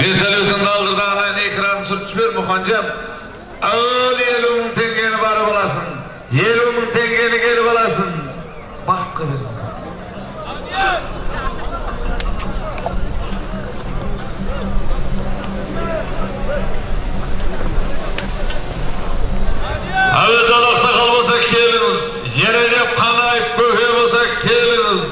O: Вертолетіңді алдырды, анайын экранын сүртіп жібер, Мұханжан. Ağır 50 мың теңгені барып аласың, 50 мың теңгені келіп аласың. Бақытқа бер. Әуезалы ақсақал болса келіңіз, Ережеп Қанаев көке болса келіңіз.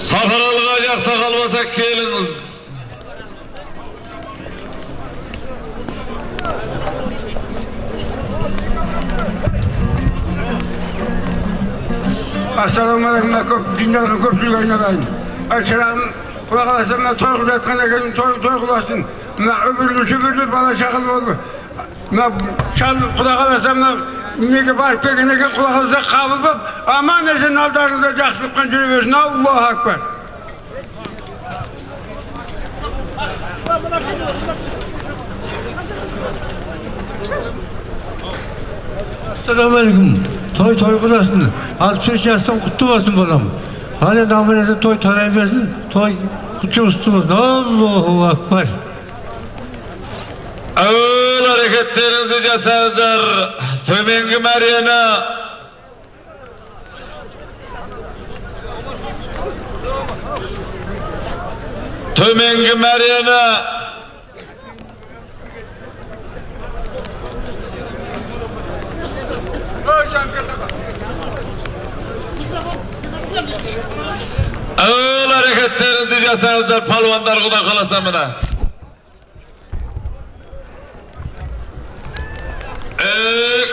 O: Сафаралыға ақсақал болса келіңіз.
B: Ассалаумағалейкум, көп жиналған көпшілік айналайын. Шырағым, Құдай қаласа мына той қылып жатқан екен, той қыласын. Мына үбірлі шүбірлі бала шағалы болды. Мына шал Құдай қаласа мына неге барып келген екен, Құдай қаласа қабыл болып, аман есен алдарыңызда жақсылықпен жүре берсін. Аллаху акбар.
P: Ассалаумағалейкум. Той той қыласын. 65 жастың құтты болсын балам. Ал енді аман есен той тарай берсін, той құтты болсын. Аллаху акбар.
O: Әуел әрекеттеріңізді жасаңыздар. Төменгі мәрені төменгі мәрені Әуел әрекеттеріңізді жасаңыздар, палуандар, құда қаласа міне.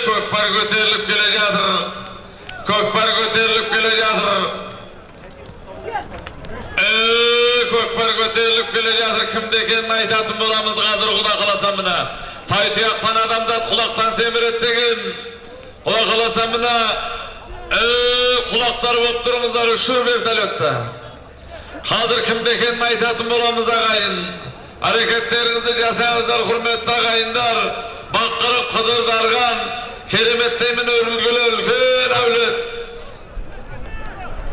O: Көкпар көтеріліп келе жатыр. Көкпар көтеріліп келе жатыр. Көкпар көтеріліп келе жатыр. Кімде екенін айтатын боламыз қазір, құда қаласа міне. Тай тұяқтан адамзат құлақтан семіреді деген. Құда қаласа міне. Құлақтар болып тұрыңыздар, ұшыр вертолетті. Қазір кімде екенін айтатын боламыз ағайын. Әрекеттеріңізді жасаңыздар, құрметті ағайындар. Баққырып қыдыр дарған, кереметтеймін өрілгілі үлкен әулет.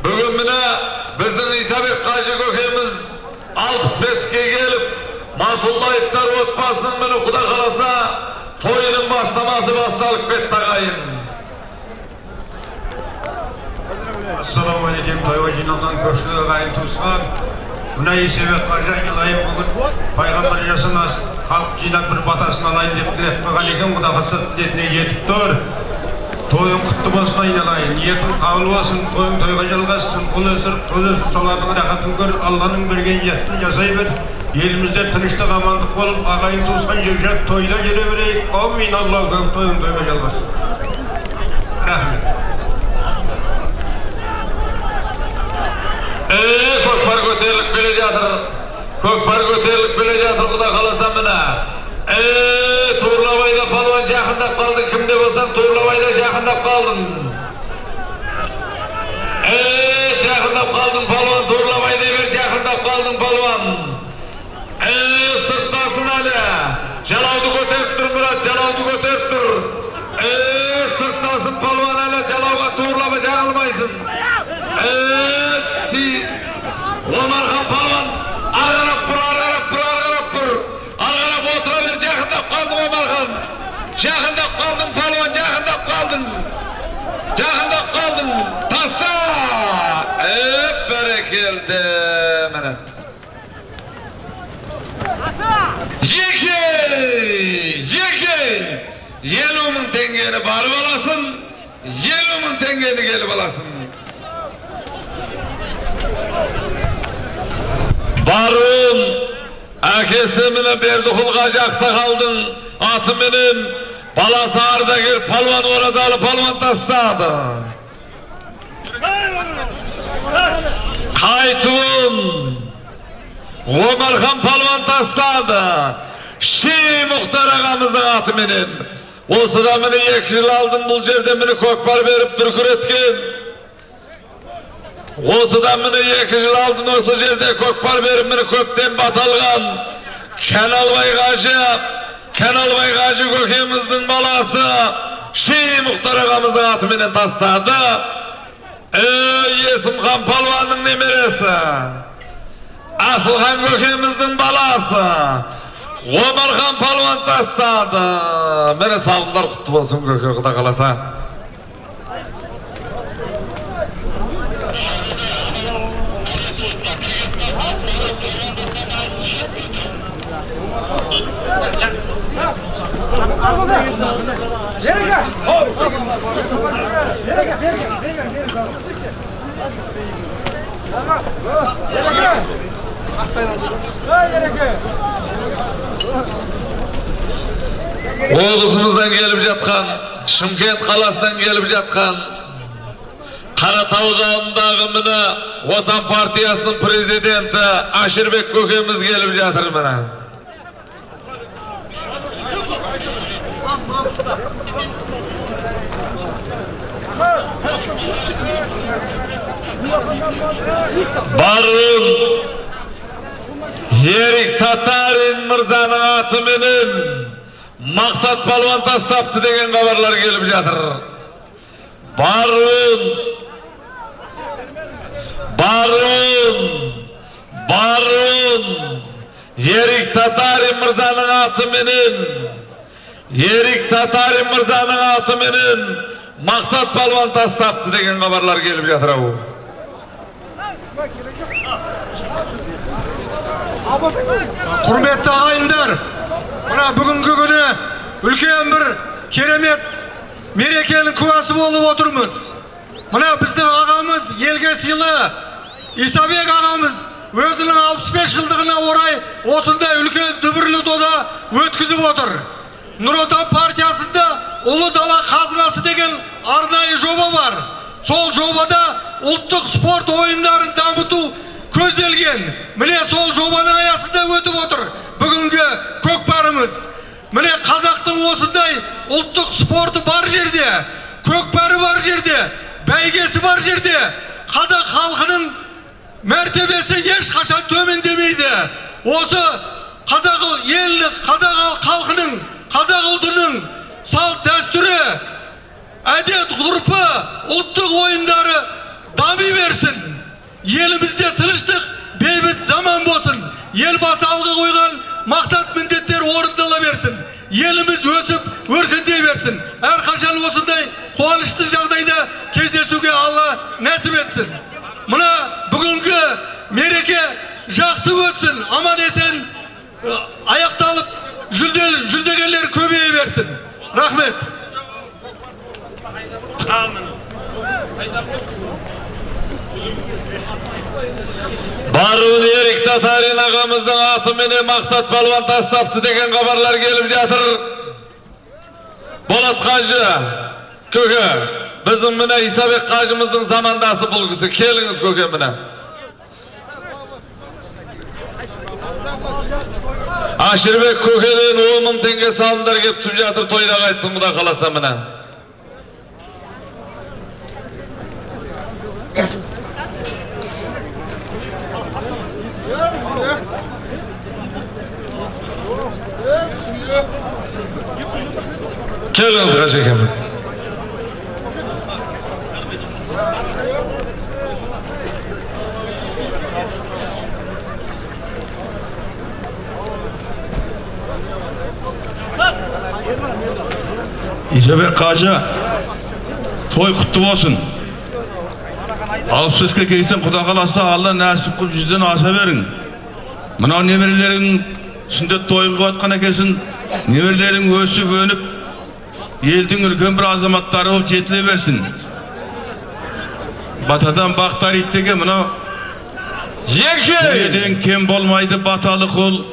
O: Бүгін міне біздің Исабек қажы көкеміз 65-ке келіп, Матуллаевтар отбасының міне Құда қаласа тойының бастамасы басталып кетті ағайын.
B: Ассалаумағалейкум, тойға жиналған көпшілік ағайын туысқан. Мына Исабек қажы айналайын бүгін пайғамбар жасын халық жинап бір батасын алайын деп тілеп қойған екен, Құда қаласа тілегіне жетіп тұр. Тойың құтты болсын айналайын, ниетің қабыл болсын, тойың тойға жалғассын, ұл өсіріп, қыз өсіріп, солардың рахатын көр, Алланың берген ниетін жасай бер. Елімізде тыныштық, амандық болып, ағайын туысқан жекжат тойда жүре берейік. Аумин, Аллаху акбар, тойың тойға жалғассын. Рахмет.
O: Көкпар көтеріліп келе жатыр. Көкпар көтеріліп келе жатыр, Құда қаласа міне. Турлабайда палуан жақындап қалды. Кімде болсаң Турлабайда жақындап қалдың. Жақындап қалдың палуан, Турлабайда бер, жақындап қалдың палуан. Сырттасын әлі. Жалауды көтеріп тұр Мұрат, жалауды көтеріп тұр. Сырттасын палуан әлі, жалауға турлама жағылмайсың. Омархан палуан, ары қарап бұр, ары қарап бұр, ары қарап бұр. Ары қарап отыра бер, жақындап қалдың Омархан. Жақындап қалдың палуан, жақындап қалдың. Жақындап қалдың. Таста! Бәрекелді, міне. Екі! 50 мың теңгені барып аласың, 50 мың теңгені келіп аласың. Баруын әкесі міне Бердіқұл қажы ақсақалдың атыменен баласы ардагер палуан Оразалы палуан тастады. Қайтуын Омархан палуан тастады. Шей Мұхтар ағамыздың атыменен. Осыда міне 2 жыл алдын бұл жерде міне көкпар беріп дүркіреткен. Осыда міне 2 жыл алдын осы жерде көкпар беріп міне көптен баталған Кәналбай қажы, Кәналбай қажы көкеміздің баласы Шей Мұхтар ағамыздың атыменен тастады. Есімхан палуанның немересі, Асылхан көкеміздің баласы Омархан палуан тастады. Міне сағымдар құтты болсын көке, құда қаласа. Облысымыздан келіп жатқан, Шымкент қаласынан келіп жатқан Қаратау ауданындағы міне Отан партиясының президенті Аширбек көкеміз келіп жатыр міне. Баруын Ерик Татарин мырзаның атыменен Мақсат палуан тастапты деген хабарлар келіп жатыр. Баруын, Баруын, Баруын Ерик Татарин мырзаның атыменен, Ерик Татарин мырзаның атыменен Мақсат палуан тастапты деген хабарлар келіп жатыр ау.
D: Құрметті ағайындар, мына бүгінгі күні үлкен бір керемет мерекенің куәсі болып отырмыз. Мына біздің ағамыз, елге сыйлы Исабек ағамыз өзінің 65 жылдығына орай осындай үлкен дүбірлі дода өткізіп отыр. Нұр Отан партиясында Ұлы Дала қазынасы деген арнайы жоба бар. Сол жобада ұлттық спорт ойындарын дамыту көзделген. Міне сол жобаның аясында өтіп отыр бүгінгі көкпарымыз. Міне қазақтың осындай ұлттық спорты бар жерде, көкпары бар жерде, бәйгесі бар жерде қазақ халқының мәртебесі ешқашан төмендемейді. Осы қазақ елінің, қазақ халқының, қазақ ұлтының салт дәстүрі, әдет ғұрпы, ұлттық ойындары дами берсін. Елімізде тыныштық, бейбіт заман болсын. Елбасы алға қойған мақсат міндеттер орындала берсін. Еліміз өсіп, өркендей берсін. Әрқашан осындай қуанышты жағдайда кездесуге Алла нәсіп етсін. Мына бүгінгі мереке жақсы өтсін, аман есен аяқталып, жүлдегерлер көбейе берсін. Рахмет.
O: Баруын Ерик Татарин ағамыздың атыменен Мақсат палуан тастапты деген хабарлар келіп жатыр. Болат қажы, көке, біздің міне Исабек қажымыздың замандасы бұл кісі. Келіңіз көке міне. Аширбек көкеден 10 мың теңге салымдар кеп түсіп жатыр, тойда қайтсын, құда қаласа міне. Келіңіз, қажекем.
E: Исабек қажы, той құтты болсын. 65-ке келсең, құда қаласа, Алла нәсіп қылып 100-ден аса берің. Мынау немерелерің сүндет тойын қылып жатқан екенсің, немерелерің өсіп өніп, елдің үлкен бір азаматтары болып жетіле берсін. Батадан бақ тариды деген мынау дүниеден кем болмайды баталы қол,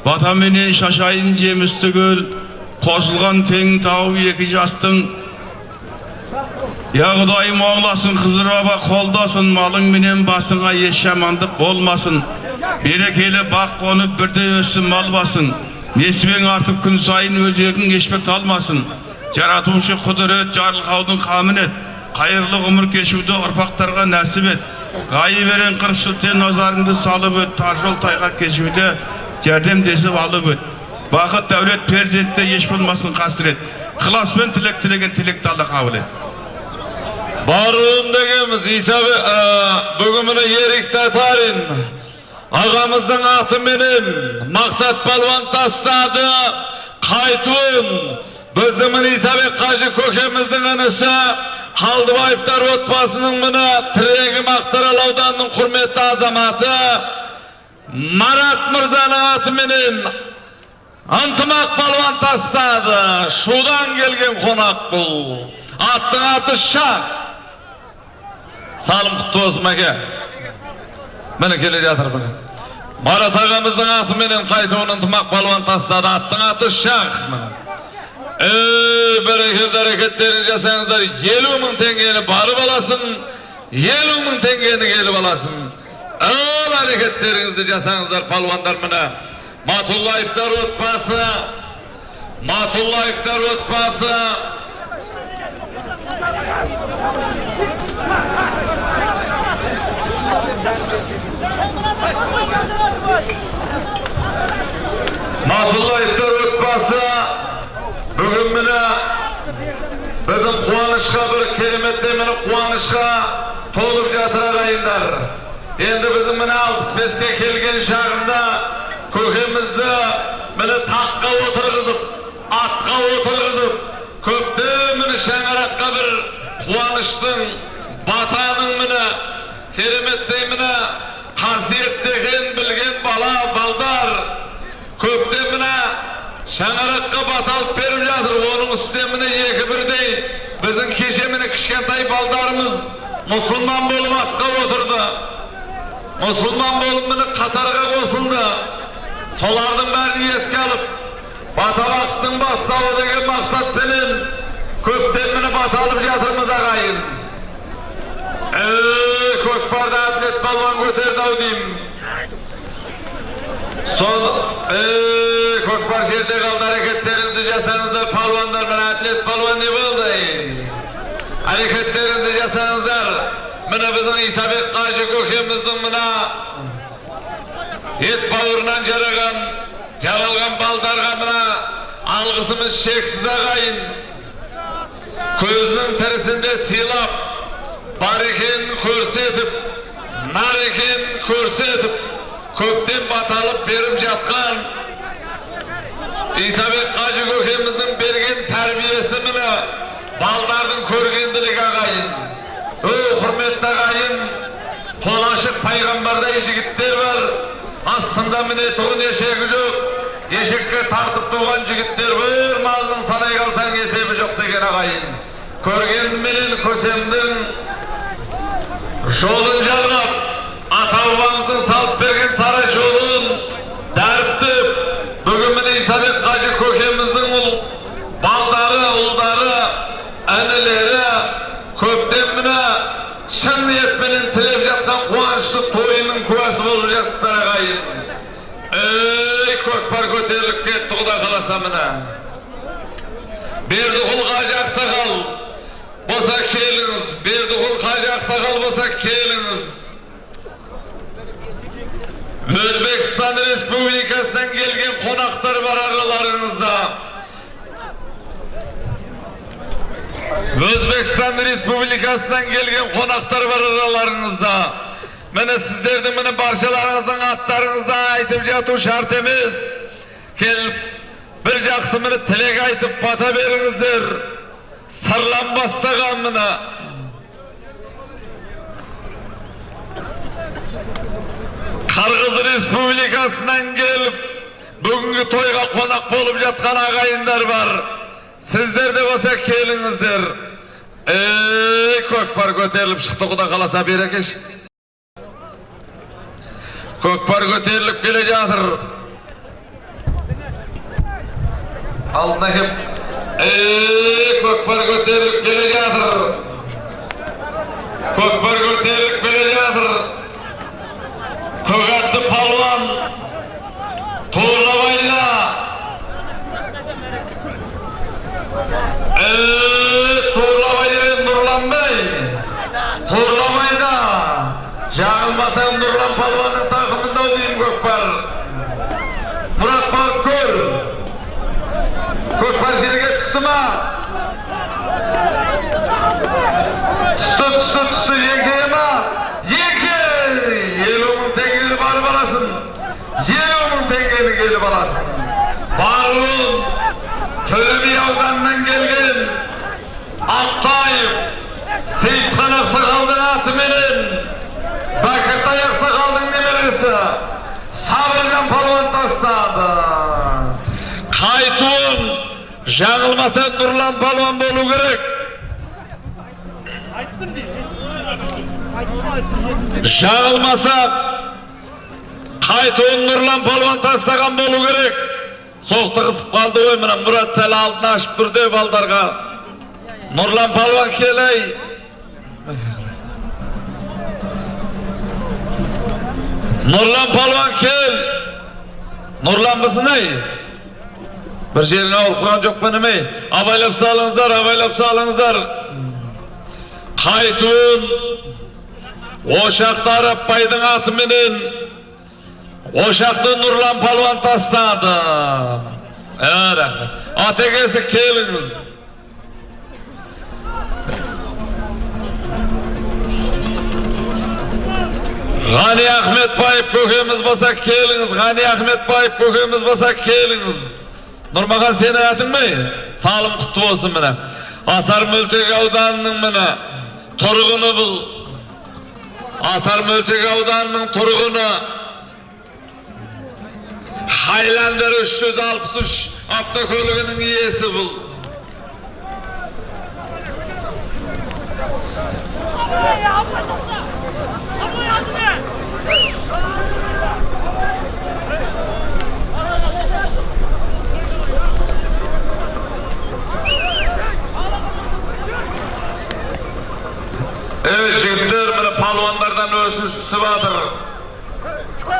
E: батаменен шашайын жемісті көл, қосылған тең тау екі жастың. Я Құдайым оңласын, Қызыр баба қолдасын, малың менен басыңа еш жамандық болмасын. Берекелі бақ қонып бірде өссін мал басың. Несібең артып күн сайын өзегің ешбір талмасын. Жаратушы құдірет жарылқаудың қамын ет. Қайырлы ғұмыр кешуді ұрпақтарға нәсіп ет. Ғайып ерен 40 жыл назарыңды салып өт, тар жол тайғақ кешуде жәрдемдесіп алып өт. Бақыт, дәулет, перзентте еш болмасын қасірет. Ықыласпен тілек тілеген тілекті Алла қабыл ет.
O: Баруым дегеніміз Исабек, бүгін міне Ерік Татарин ағамыздың атыменен Мақсат палуан тастады. Қайтуын біздің міне Исабек қажы көкеміздің інісі Қалдыбаевтар отбасының міне тірегі Мақтарал ауданының құрметті азаматы Марат мырзаның атыменен Ынтымақ палуан тастады. Шудан келген қонақ бұл. Аттың аты Шах. Салым құтты болсын, мәке. Міне келе жатыр міне. Марат ағамыздың атыменен қайтуын Ынтымақ палуан тастады. Аттың аты Шах. Міне. Ей, берекелді әрекеттерін жасаңыздар. 50 мың теңгені барып аласың, 50 мың теңгені келіп аласың. Ал әрекеттеріңізді жасаңыздар палуандар міне. Матуллаевтар отбасы, Матуллаевтар отбасы. Матуллаевтар отбасы бүгін міне біздің қуанышқа бір кереметтей міне қуанышқа толып жатыр ағайындар. Енді біздің міне 65-ке келген шағында көкемізді міне таққа отырғызып, атқа отырғызып, көптен міне шаңыраққа бір қуаныштың, батаның міне кереметтей міне қасиетті екенін білген бала, балдар көптен міне шаңыраққа бата алып беріп жатыр. Оның үстіне міне екі бірдей біздің кеше міне кішкентай балдарымыз мұсылман болып атқа отырды. Мұсылман болып міне қатарға қосылды. Солардың бәрін еске алып, бата бақыттың бастауы деген мақсатпенен көптен міне бата алып жатырмыз ағайын. Көкпарды Әділет палуан көтерді ау деймін. Сол көкпар жерде қалды, әрекеттеріңізді жасаңыздар палуандар. Міне Әділет палуан не болды? Әрекеттеріңізді жасаңыздар. Міне біздің Исабек қажы көкеміздің мына ет бауырынан жараған, жаралған балдарға мына алғысымыз шексіз ағайын. Көзінің тірісінде сыйлап, бар екенін көрсетіп, нар екенін көрсетіп, көптен баталып беріп жатқан Исабек қажы көкеміздің берген тәрбиесі міне балдардың көргенділігі ағайын. Құрметті ағайын, қол ашық пайғамбардай жігіттер бар. Астында міне тұғын ешегі жоқ, ешекке тартып туған жігіттер бар, малының санай қалсаң есебі жоқ деген ағайын. Көрген менен көсемдің жолын жалғап, ата-бабамыздың салып берген сара жолын дәріптеп, бүгін міне Исабек қажы көкеміздің ұл балдары, ұлдары, інілері көптен міне шын ниетпенен тілеп жатқан қуанышты тойының куәсі болып жатсыздар ағайын. Ей, көкпар Көкпар көтеріліп кетті, құда қаласа міне. Бердіқұл қажы ақсақал болса келіңіз. Бердіқұл қажы ақсақал болса келіңіз. Өзбекстан Республикасынан келген қонақтар бар араларыңызда. Өзбекстан Республикасынан келген қонақтар бар араларыңызда. Міне сіздердің міне баршаларыңыздың аттарыңызда айтып жату шарт емес. Келіп бір жақсы міне тілек айтып бата беріңіздер. Сырланбастаған міне. Қырғыз Республикасынан келіп бүгінгі тойға қонақ болып жатқан ағайындар бар. Сіздер де болса келіңіздер. Ей, көкпар көтеріліп шықты, құда қаласа берекеш. Көкпар көтеріліп келе жатыр. Алдына кеп. Ей, көкпар көтеріліп келе жатыр. Көкпар көтеріліп келе жатыр. Көк атты палуан Турлабайда. Турлабай деген Нұрланбай. Турлабайда. Жағынбасам Нұрлан палуанның тақымында деймін көкпар. Мұрат, барып көр. Көкпар жерге түсті ма? Түсті, түсті, түсті. Еңкейе ма? Еңкей! 50 мың теңгені барып аласың. 50 мың теңгені келіп аласың. Барлығын Төле би ауданынан келген Ақтаев Сейітхан ақсақалдың атыменен Бәкіртай ақсақалдың немересі Сабыржан палуан тастады. Қайтуын жаңылмаса Нұрлан палуан болу керек. Жаңылмаса қайтуын Нұрлан палуан тастаған болу керек. Соқты қысып қалды ғой мына Мұрат сәл алдын ашып тұр деп балдарға. Нұрлан палуан келей. Нұрлан палуан кел. Нұрлан ей? Бір жеріңе ауырып қалған жоқ па неме? Абайлап салыңыздар, абайлап салыңыздар. Қайтуын Ошақты Арапбайдың атыменен Ошақты Нұрлан палуан тастады. Рахмет. Атегесі келіңіз. Ғани Ахметбаев көкеміз болса келіңіз. Ғани Ахметбаев көкеміз болса келіңіз. Нұрмахан, сенің атың ба? Салым құтты болсын міне. Асар Мөлтек ауданының міне тұрғыны бұл. Асар Мөлтек ауданының тұрғыны. Хайландер 363 автокөлігінің иесі бұл. Ey жігіттер, міне палуандардан өтініш түсіп жатыр.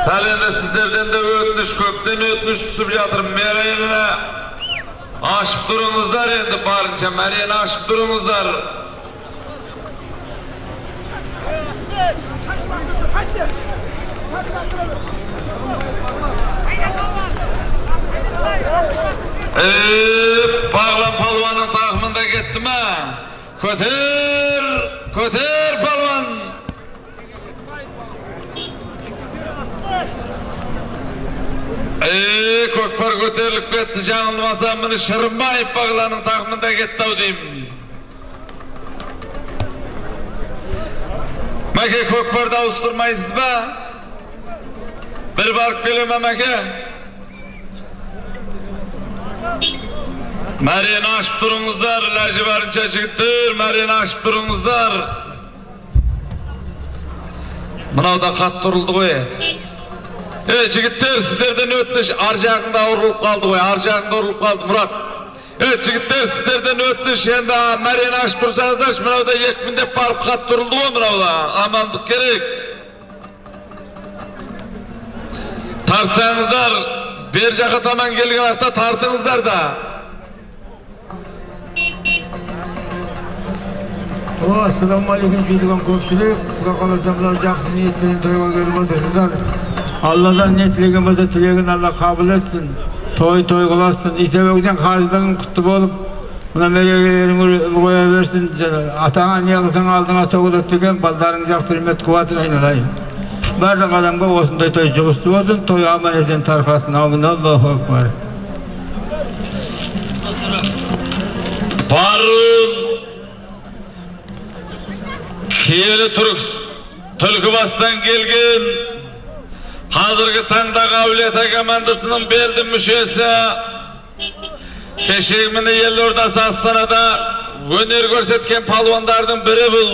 O: Сәл енді сіздерден де өтініш, көптен өтініш түсіп жатыр. Мәрені ашып тұрыңыздар енді барынша, мәрені ашып тұрыңыздар. Бағлан палуанның тақымында кетті ме? Көтер, көтер палуан. Көкпар көтеріліп кетті, жаңылмаса міне Шырымбаев Бағланның тақымында кетті ау деймін. Мәке, көкпарды ауыстырмайсыз ба? Бір барып келе ме, Мәке? Мәрені ашып тұрыңыздар, ләжі барынша жігіттер, мәрені ашып тұрыңыздар. Мынау да қатты ұрылды ғой. Жігіттер, сіздерден өтініш, ар жағында ұрылып қалды ғой, ар жағында ұрылып қалды, Мұрат. Жігіттер, сіздерден өтініш, енді мәрені ашып тұрсаңыздаршы, мынау да екпіндеп барып қатты ұрылды ғой мынау да. Амандық керек. Тартсаңыздар, Бер жаққа таман келген ақта тартыңыздар да.
H: Ассалаумағалейкум жиылған көпшілік. Құда қаласа мынау жақсы ниетпен тойға келіп отырсыздар. Алладан не тілеген болса тілегін Алла қабыл етсін. Той той қыласың. Исабектен қажылығың құтты болып, мына мерекелерің ұлғая берсін. Атаңа не қылсаң алдыңа соғылады деген балдарың жақсы құрмет қылып айналайын. Барлық адамға осындай той жұғысты болсын, той аман есен тарқасын. Амин. Аллаху акбар.
O: Барун киелі Түлкібастан келген қазіргі таңдағы Әулиеата командасының белді мүшесі, кешегі міне елордасы Астанада өнер көрсеткен палуандардың бірі бұл.